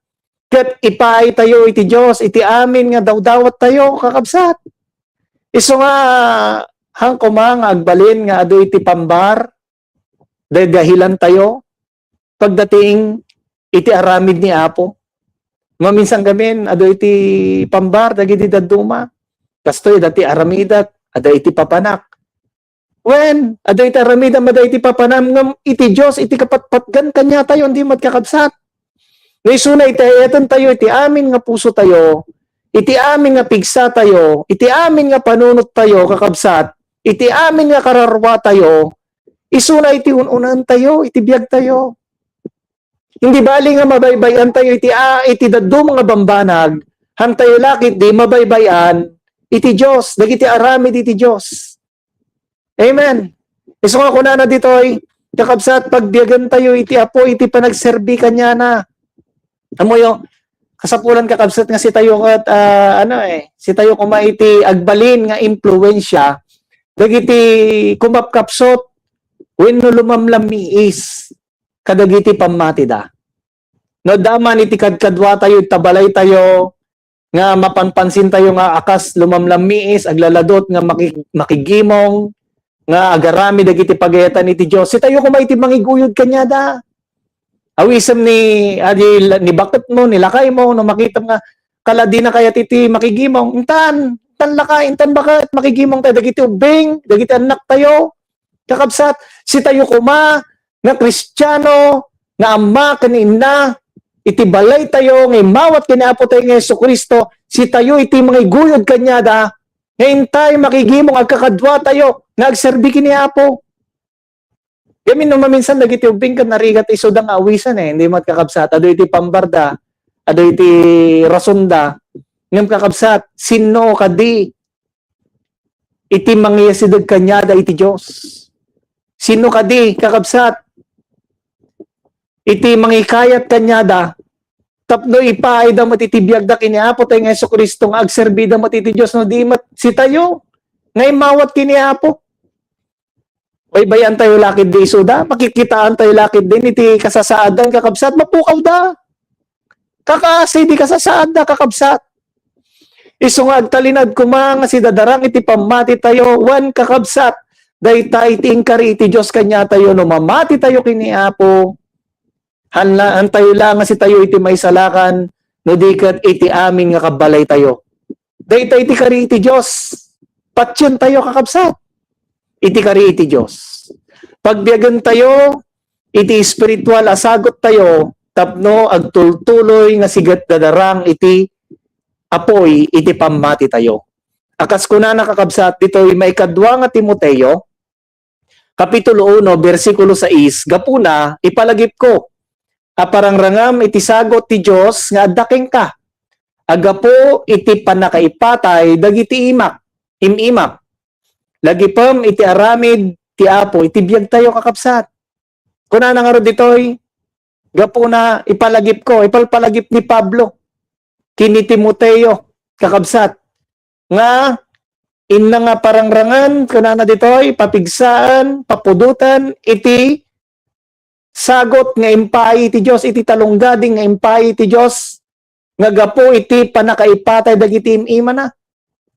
ket ipaay tayo iti Dios iti amin nga dawdawat tayo, kakabsat. Isu nga, haan koma nga agbalin nga adu iti pambar, daydahilan tayo, pagdating iti aramid ni Apo. Maminsan gamin, adu iti pambar, dagiti dadduma. Kastoy, dati aramidak, ada iti papanak. Wen, adu iti aramidam, ada iti papanam, ngem iti Dios, iti kapatpatgan kaniatayo, di met, kakabsat. No isuna iti ay-ayaten tayo, iti amin nga puso tayo, iti amin nga pigsa tayo, iti amin nga panunot tayo, kakabsat, iti amin nga kararua tayo, isuna iti un-unaen tayo, iti biag tayo. Hindi bali nga mabaybay-an tayo iti, ah, iti dadduma nga bambanag, haan tayo la ketdi mabaybay-an iti Dios, dagiti aramid iti Dios. Amen. Isu nga kunana ditoy, kakabsat, pagbiagen tayo iti Apo, iti panagserbi kaniana. Ammoyo, Kasapulan, kakabsat, nga sitayo ket, ah, ano, eh, sitayo koma iti agbalin nga impluensia dagiti kumapkapsut wenno lumamlammiis kadagiti pammatida. No, adda man iti kadkaduatayo, ita balaytayo, nga mapanpansintayo nga a kas lumamlammiis, aglaladut nga maki-, makigimong, nga agarami dagiti pagayatan iti Dios, sitayo koma iti mangiguyod kaniada. Awisem ni, adi, ni baketmo, ni lakaymo, no makitam nga, kala dina kayat iti makigimong. Intan, intan lakay, intan baket, makigimong tayo dagiti ubbing, dagiti annak tayo. Kakabsat, sitayo koma nga Kristiano, nga ama ken inna, iti balaytayo nga immawat ken ni Apo tayo nga Jesu-Cristo, sitayo iti mangiguyod kaniada, nga intay makigimong agkakaduatayo nga agserbi ken ni Apo. Gamin no maminsan dagiti ubbing ket narigat isuda nga awisan, eh, hindi met, kakabsat, adu iti pambarda, adu iti rasonda. Ngem, kakabsat, sinno kadi iti mangiyasideg kaniada iti Dios? Sinno kadi, kakabsat, iti mangikayat kaniada tapno ipaayda met iti biagda ken ni Apo tayo nga Jesu-Cristo nga agserbida met iti Dios, no di met sitayo nga immawat ken ni Apo? Baybay-an tayo la ketdi isuda, makikitaan tayo la ketdi iti kasasaadan, kakabsat, mapukawda. Kakaasi di kasasaadda, kakabsat. Isu nga agtalinaed koma nga sidadarang iti pammati tayo, wen, kakabsat, dayta iti inkari iti Dios kaniatayo no mamati tayo ken ni Apo. Hanla-, hantayo la nga sitayo iti maisalakan no di ket iti amin nga kabbalay tayo. Dayta iti kari iti Dios. Patien tayo, kakabsat, iti kari iti Dios. Pagbiagen tayo iti espiritual a sagot tayo tapno agtultuloy nga siget dadarang iti apuy iti pammati tayo. A kas kunana, kakabsat, ditoy maikadua nga Timoteo, Kapitulo uno, bersikulo sais, gapuna, ipalagipko a parangrangam iti sagot ti Dios nga adda kenka, a gapu iti pannakaipatay dagiti imak, im-imak. Lagipem iti aramid ti Apo iti biagtayo, kakabsat. Kunana ngarud ditoy, gapuna, ipalagipko, ipalpalagip ni Pablo ken ni Timoteo, kakabsat, nga inna nga parangrangan, kunana ditoy, papigsaan, papudotan iti sagot nga impaay iti Dios, iti talonggading nga impaay iti Dios, nga gapu iti pannakaipatay dagiti im-imana.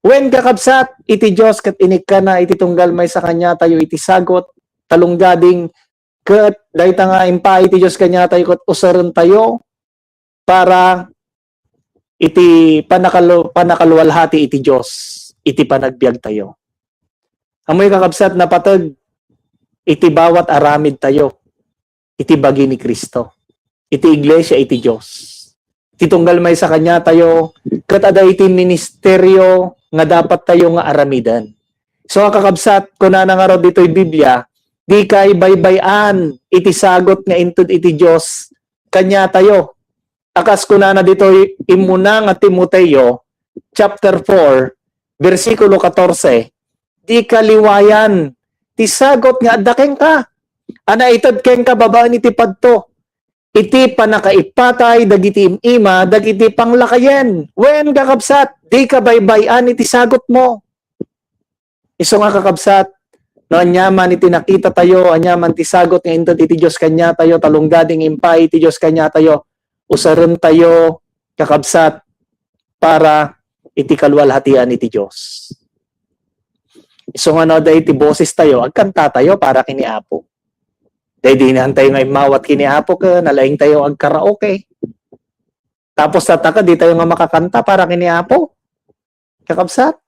Wen, kakabsat, iti Dios ket inikkana iti tunggal maysa kaniatayo iti sagot, talonggading, ket dayta nga impaay iti Dios kaniatayo ket usarentayo para iti pannakalu-, pannakalualhati iti Dios iti panagbiagtayo. Ammoyo, kakabsat, napateg iti bawat aramidtayo iti bagi ni Cristo, iti iglesia iti Dios. Iti tunggal maysa kaniatayo, ket adda iti ministerio nga dapat tayo nga aramiden. So, kakabsat, kunana ngarud ditoy Biblia, dika ibaybay-an iti sagot nga inted iti Dios kaniatayo. A kas kunana ditoy immuna nga Timoteo, chapter four, bersikulo katorse, dika liwayan ti sagot nga adda kenka, a naited kenka babaen iti padto, iti pannakaipatay dagiti im-ima dagiti panglakayen. Wen, kakabsat, dika baybay-an iti sagotmo. Isu nga, kakabsat, no aniaman iti nakitatayo, aniaman ti sagot nga inted iti Dios kaniatayo, talonggading impaay iti Dios kaniatayo, usarentayo, kakabsat, para iti kalualhatian iti Dios. Isu nga no adda iti boses tayo, agkanta tayo para ken ni Apo. Daydi inantayo nga immawat ken ni Apo ken nalaing tayo agkaraoke. Tapos tatta ket di tayo nga makakanta para ken ni Apo. Kakabsat?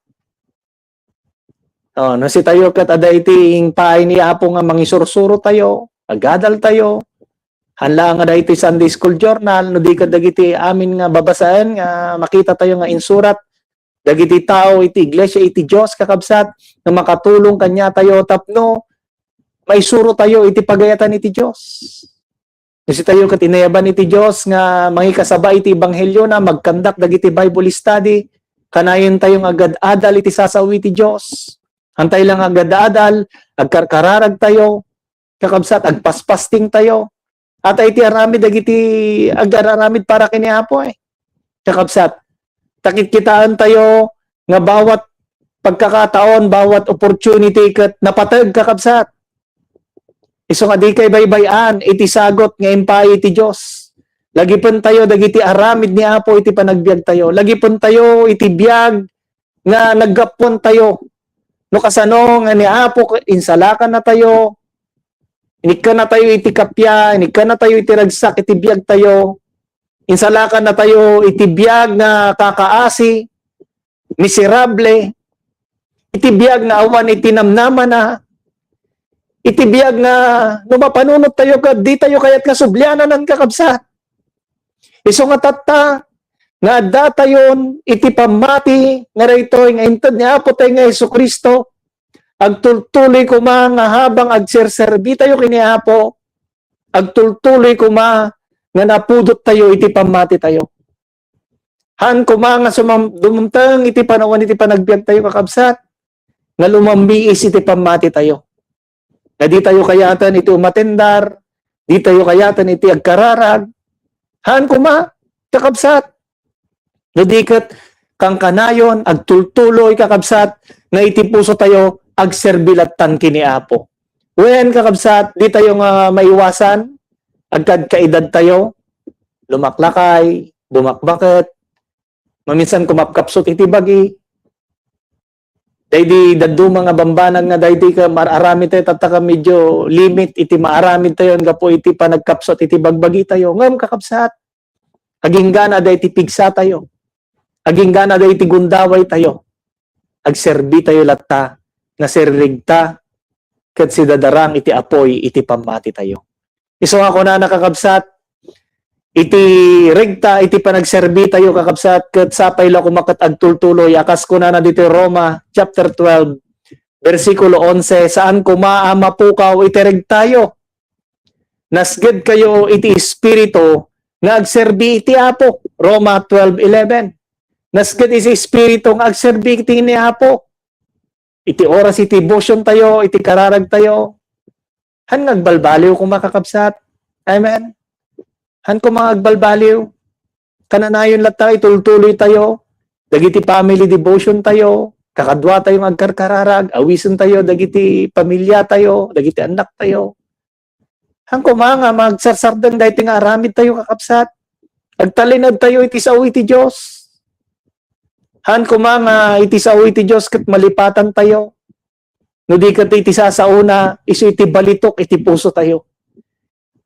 Oh, no sitayo ket adda iti impaay ni Apo nga mangisursuro tayo, agadal tayo. Haan la nga daytoy Sunday School Journal, no di ket dagiti amin nga babasaen nga makita tayo nga insurat dagiti tao iti iglesia iti Dios, kakabsat, nga makatulong kaniatayo tapno maisuro tayo iti pagayatan iti Dios. No sitayo ket inayaban iti Dios nga mangikasaba iti ebanghelio na, magkandak dagiti Bible study, kanayon tayo nga agad-adal iti sasao iti Dios. Haan tayo la nga agad-adal, agkarkararag tayo, kakabsat, agpaspasting tayo. Ata iti aramid dagiti agararamid para ken ni Apo, eh. kakabsat. Ta kitkitaentayo nga bawat pagkakataon, bawat opportunity ket napateg, kakabsat. Isu nga dikay baybay-an iti sagut nga impaay ti Dios. Lagipentayo dagiti aramid ni Apo iti panagbiagtayo. Lagipentayo iti biag nga naggapuantayo. No kasano nga ni Apo insalakannatayo, inikkannatayo iti kappia, inikkannatayo iti ragsak iti biagtayo, insalakannatayo iti biag nga kakaasi, miserable, iti biag nga awan iti namnamana, iti biag nga no mapanunottayo ket ditayo kayat nga subliananan, kakabsat. Isu nga tatta, nga addatayon iti pammati nga daytoy nga inted ni Apo tayo nga Jesu-Cristo, agtultuloy koma nga habang agserserbitayo ken ni Apo, agtultuloy koma nga napudottayo iti pammatitayo. Haan koma nga sumam-, dumteng iti panawen iti panagbiagtayo, kakabsat, nga lumammiis iti pammatitayo. Nga ditayo kayaten iti umatendar, ditayo kayaten iti agkararag. Haan koma, kakabsat. No di ket kankanayon, agtultuloy, kakabsat, nga iti pusotayo, agserbi lattan ken ni Apo. Wen, kakabsat, ditayo nga maiwasan, agkadkaedadtayo, lumaklakay, bumakbaket, maminsan kumapkapsut iti bagi. Daydi dadduma nga bambanag nga daydi ka mar-aramid tayo, tatta ka medyo limit iti maaramid tayo, gapu iti panagkapsut iti bagbagi tayo. Ngem, kakabsat, agingga na daydi pigsa tayo. Agingga na daydi gundaway tayo. Agserbi tayo latta, nasirrigta, ket sidadarang iti apuy iti pammati tayo. Isu nga kunana, kakabsat, iti regta, iti panagserbi tayo, kakabsat, ket sapay la koma ket agtultuloy, a kas kunana ditoy Roma chapter twelve, bersikulo onse, saan koma a mapukaw iti regtayo. Nasged kayo iti Espiritu nga agserbi iti Apo. Roma twelve eleven. Nasged iti Espiritu nga agserbi iti ni Apo. Iti oras iti devotion tayo, iti kararag tayo, han nga agbalbaliw koma, kakabsat. Amen. Han koma nga agbalbaliw. Kananayon latta, itultuloy tayo dagiti family devotion tayo, kakadua tayo nga agkarkararag, awisen tayo dagiti pamilya tayo, dagiti annak tayo. Han koma nga magsarsardeng daytoy nga aramid tayo, kakabsat. Agtalinaed tayo iti sao iti Dios. Han koma nga iti sao iti Dios ket malipatan tayo. No di ket iti sasaona, isu iti balitok iti puso tayo.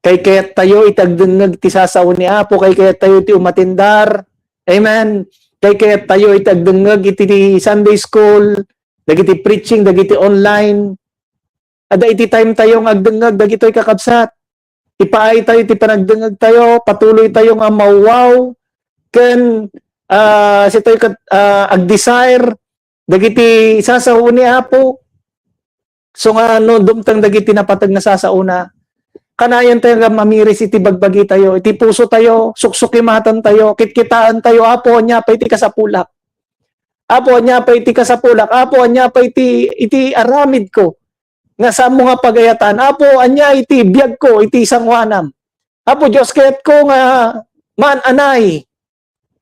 Kaykayat tayo iti agdengngeg iti sasao ni Apo, kaykayat tayo iti umatendar. Amen. Kaykayat tayo iti agdengngeg iti Sunday school, dagiti preaching, dagiti online. Adda iti time tayo nga agdengngeg dagitoy, kakabsat. Ipaay tayo iti panagdengngeg tayo, patuloy tayo nga mawwaw ken, ah, sitayo ket, ah, agdesire dagiti sasao ni Apo. So nga no dumteng dagiti napateg nga sasaona, kanayon tayo nga mamiris iti bagbagi tayo, iti puso tayo, suksukimaten tayo, kitkitaen tayo, Apo, ania pay ti kasapulak? Apo, ania pay ti kasapulak? Apo, ania pay ti, iti aramid ko nga saanmo nga pagayatan? Apo, ania iti biag ko iti sangoanam? Apo Dios, kayat ko nga maan-anay.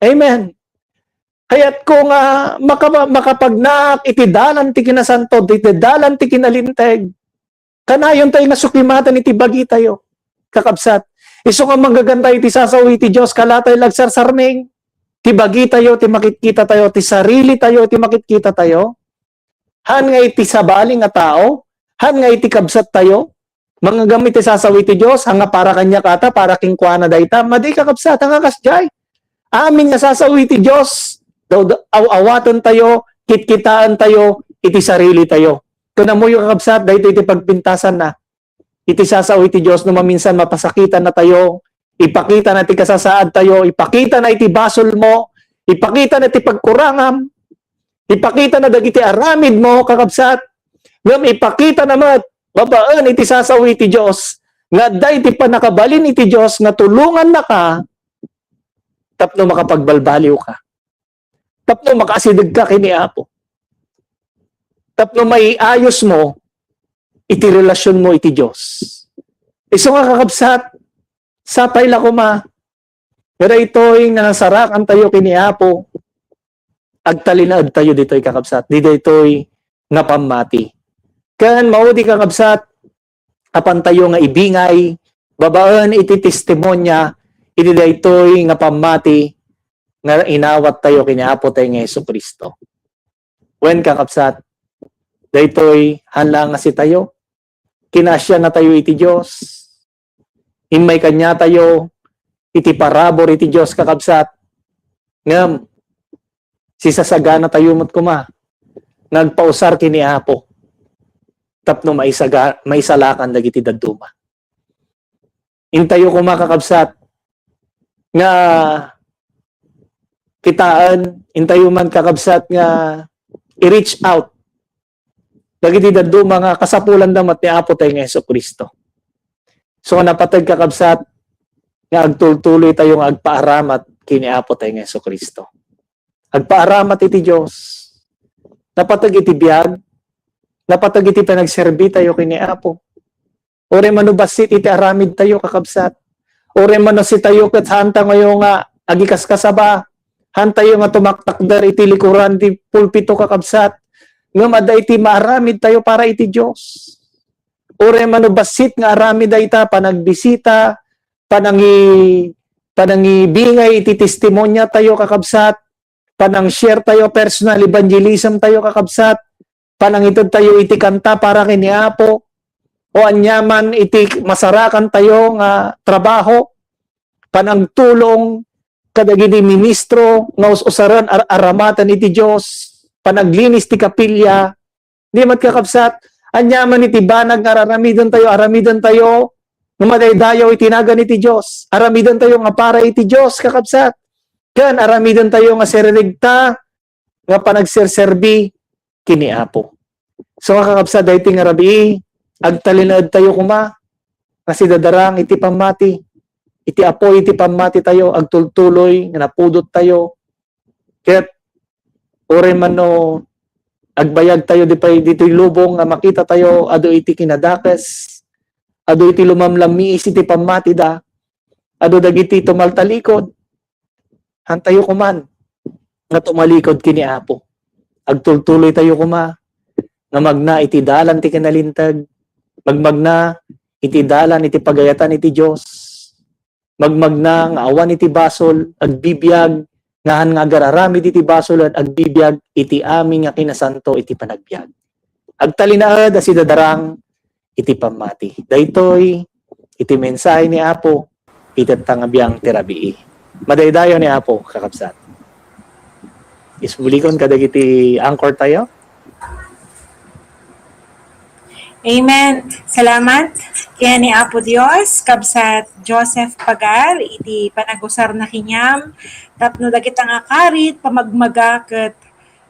Amen. Kayat ko nga makapa-, makapagnaak iti dalan ti kinasanto, iti dalan ti kinalinteg. Kanayon tayo nga sukimaten iti bagi tayo, kakabsat. Isu nga manggagantayo iti sasao iti Dios, kala tayo agsarsarming. Ti bagi tayo, ti makitkita tayo, ti sarili tayo, ti makitkita tayo. Han nga iti sabali nga tao, han nga iti kabsat tayo, mangngegam iti sasao iti Dios, han nga para kaniak ata, para kenkuana dayta, madi, kakabsat, han nga kasdiay. Amin nga sasao iti Dios, daw-, aw-awaten tayo, kitkitaen tayo iti sarili tayo. Ken ammoyo, kakabsat, daytoy iti pagpintasanna. Iti sasao iti Dios no maminsan mapasakitan na tayo, ipakita na ti kasasaad tayo, ipakita na iti basol mo, ipakita na ti pagkurangam, ipakita na dagiti aramid mo, kakabsat, ngem ipakita na met babaen iti sasao iti Dios nga adda iti pannakabalin iti Dios nga tulongannaka tapno makapagbalbaliw ka. Tapno makaasideg ka ken ni Apo. Tapno maiayos mo iti relasyon mo iti Dios. Isu nga, kakabsat, sapay la koma Nga daytoy nga nasarakantayo ken ni Apo, agtalinaedtayo ditoy, kakabsat, di daytoy nga pammati. Ken maudi, kakabsat, apantayo nga ibingay babaen iti testimonia iti daytoy nga pammati nga inawattayo ken ni Apo tayo nga Jesu-Cristo. Wen, kakabsat, daytoy haan laeng a sitayo, kinaasiannatayo iti Dios, immay kaniatayo iti parabur iti Dios, kakabsat, ngem sisasaganatayo met koma nga agpausar ken ni Apo tapno maisaga-, maisalakan dagiti dadduma. Intayo koma, kakabsat, nga kitaen, intayo man, kakabsat, nga i-reach out dagiti dadduma nga kasapulanda met ni Apo tayo nga Jesu-Cristo. So, napateg, kakabsat, nga agtultuloytayo nga agpaaramat ken ni Apo tayo nga Jesu-Cristo. Agpaaramat iti Dios. Napateg iti biag, napateg iti panagserbitayo ken ni Apo. Uray mano bassit iti aramidtayo, kakabsat. Uray mano sitayo ket haantayo nga agikaskasaba. Haantayo nga tumaktakder iti likuran ti pulpito, kakabsat. Ngem adda iti maaramidtayo para iti Dios. Uray mano bassit nga aramid dayta, panagbisita, panangi-, panangibingay iti testimoniatayo, kakabsat, panang-share tayo, personal evangelism tayo, kakabsat, panangitedtayo iti kanta para ken ni Apo, o aniaman iti masarakantayo nga trabaho, panagtulong kadagiti ministro nga us-usaren ar-, aramaten iti Dios, panaglinis ti kapilya, di met, kakabsat, aniaman iti banag nga aramidentayo, aramidentayo nga madaydayaw iti nagan iti Dios, aramidentayo nga para iti Dios, kakabsat, ken aramidentayo nga sirrigta nga panagserserbi ken ni Apo. So, kakabsat, daytoy nga rabii, agtalinaedtayo koma nga sidadarang iti pammati, iti apuy iti pammatitayo, agtultuloy nga napudottayo, ket uray man no agbayagtayo di pay ditoy lubong nga makitatayo adu iti kinadakes, adu iti lumamlammiis iti pammatida, adu dagiti tumaltalikod, haantayo koman nga tumalikod ken ni Apo. Agtultuloytayo koma nga magna iti dalan ti kinalinteg, magmagna iti dalan iti pagayatan iti Dios, magmagna nga awan iti basol, agbibiag, nga haan nga agar-aramid iti basol, agbibiag iti amin nga kinasanto iti panagbiag. Agtalinaed a sidadarang iti pammati. Daytoy iti mensahe ni Apo iti tatta nga biang ti rabii. Madaydayaw ni Apo, kakabsat. Isbulikon kadagiti anchor tayo. Amen. Salamat ken ni Apo Dios, kabsat Joseph Pagar, iti panagusarna kaniam, tapno dagita nga karit, pamagmaga, ket,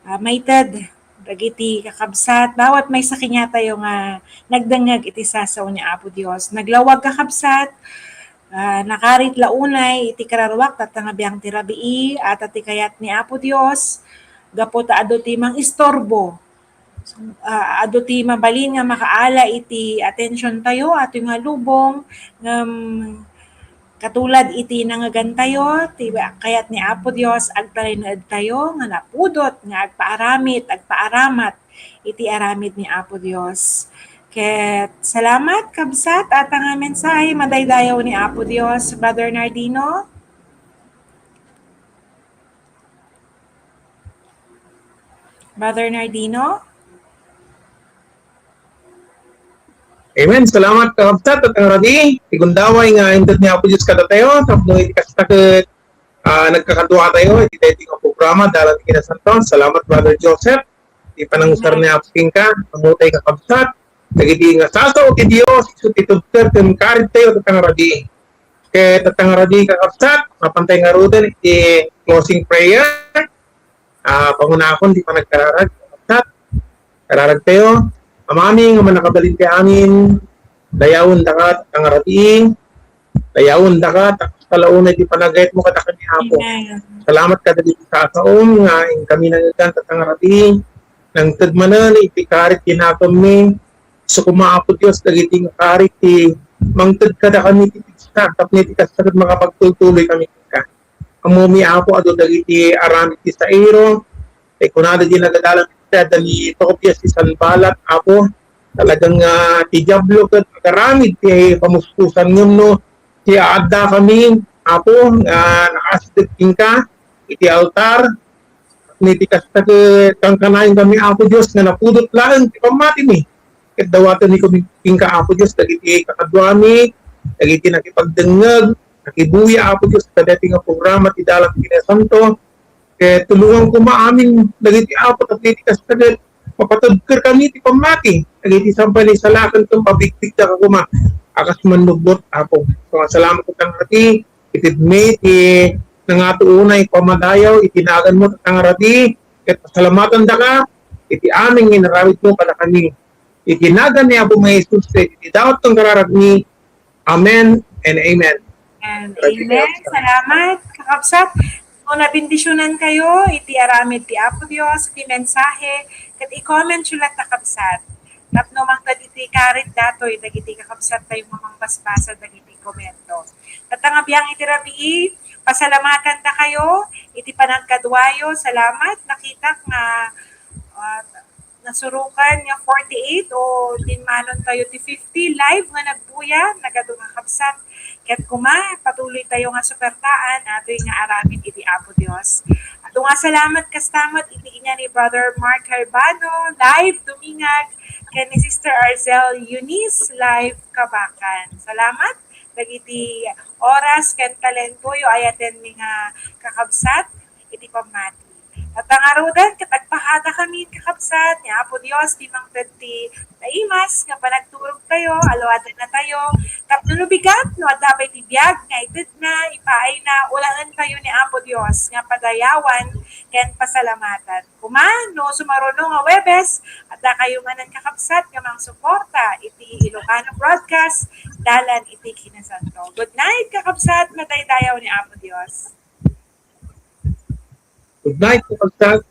ah, maited dagiti kakabsat, bawat maysa kaniatayo nga nagdengngeg iti sasao ni Apo Dios. Naglawag, kakabsat, ah, nakarit la unay iti kararuak, tatta nga biang ti rabii, adda ti kayat ni Apo Dios, gapu ta adu ti mangistorbo. Ah, adu ti mabalin nga makaala iti attention tayo, atoy nga lubong, ngem katulad iti nangngegantayo, ti kayat ni Apo Dios, agtalinaedtayo nga napudot nga agpaaramid, agpaaramat iti aramid ni Apo Dios. Ket salamat, kabsat, adda nga mensahe, madaydayaw ni Apo Dios. Brother Nardino? Brother Nardino? Amen. Salamat, kakabsat, tatta nga rabii. Ti gundaway nga inted ni Apo Dios kadatayo, tapno iti kasta ket, ah, nagkakaduatayo iti daytoy nga programa, Dalan ti Kinasantoan. Salamat, Brother Joseph. Ti panangusar ni Apo kenka, ammotay, kakabsat, dagiti nga sasao ti Dios, isu ti tubker ken karit tayo, tatta nga rabii. Ket tatta nga rabii, kakabsat, mapantay ngaruden iti closing prayer. Ah, pangunakon ti panagkararag, kakabsat. Kararagtayo. Amami nga mannakabalin ti amin, dayawendaka, tatta nga rabii. Dayawendaka, ta kasta la unay ti panagayatmo kadakami, Apo. Amen. Salamat kadagiti sasaom nga inkami nangngegan, tatta nga rabii. Nangted manen iti karit ti nakemmi. Isu koma, Apo Dios, dagiti nga karit ti mangted kadakami ti pigsa, tapno iti kasta ket makapagtultuloy kami kenka. Ammom, Apo, adu dagiti aramid ti Sairo. Tay kunada di nagadalan ti adda ni Tobias ti Sanballat, Apo. Talaga nga ti Diablo ket agaramid ti pamuspusan ngem no ti addakami, Apo, nga nakaasdek kenka iti altar. Iti kasta ket kankanayonkami, Apo Dios, nga napudot laeng ti pammatimi. Ket dawatenmi kenka, Apo Dios, dagiti kakaduami, dagiti nakipagdengngeg, nakibuya, Apo Dios, kadaytoy nga programa ti Dalan ti Kinasanto. Ket tulongan koma amin dagiti, Apo, tapno iti kasta ket mapatedkerkami ti pammati. Dagiti saan pay naisalakan ket mabigbigbigda koma a kas mannubbot, Apo. So, salamat ket ngarati, itedmi ti nangato unay pamadayaw iti naganmo ket ngarati, ket pasalamatandaka iti amin nga inaramidmo kadakami. Iti nagan ni Apo nga Jesus, iti dawat ken kararagmi. Amen and amen. And amen. Salamat, kakabsat. No nabendisionan kayo iti aramid ti Apo Dios, iti mensahe, ket i-comment yo latta, kabsat. Tapno mangted iti karit datoy dagiti kakabsat tayo nga mangbasbasa dagiti komento. Tatta nga biang iti rabii, pasalamatan da kayo iti panagkaduayo. Salamat, nakitak nga ah, nasurokan nga forty-eight o tinmanon tayo ti fifty live nga nagbuya, nagadu nga kabsat. Ket koma, patuloy tayo nga suportaan datoy nga aramid iti Apo Dios. Adu nga salamat kasta met iti inya ni Brother Mark Herbano, live Dumingag, ken ni Sister Arzel Eunice, live Kabakan. Salamat dagiti oras ken talentoyo ayatenmi nga kakabsat iti pammati. Tatta ngaruden, ket agpakadakami, kakabsat, ni Apo Dios ti mangted ti naimas nga panagturog tayo, aluaden na tayo, tapno no bigat, no adda pay ti biag nga itedna, ipaayna, ulaen tayo ni Apo Dios nga padayawan ken pasalamatan. Koma, no sumaruno nga Huwebes, adda kayo manen, kakabsat, nga mangsuporta iti Ilocano Broadcast, Dalan iti Kinasanto. Good night, kakabsat, madaydayaw ni Apo Dios. Good night, kakabsat.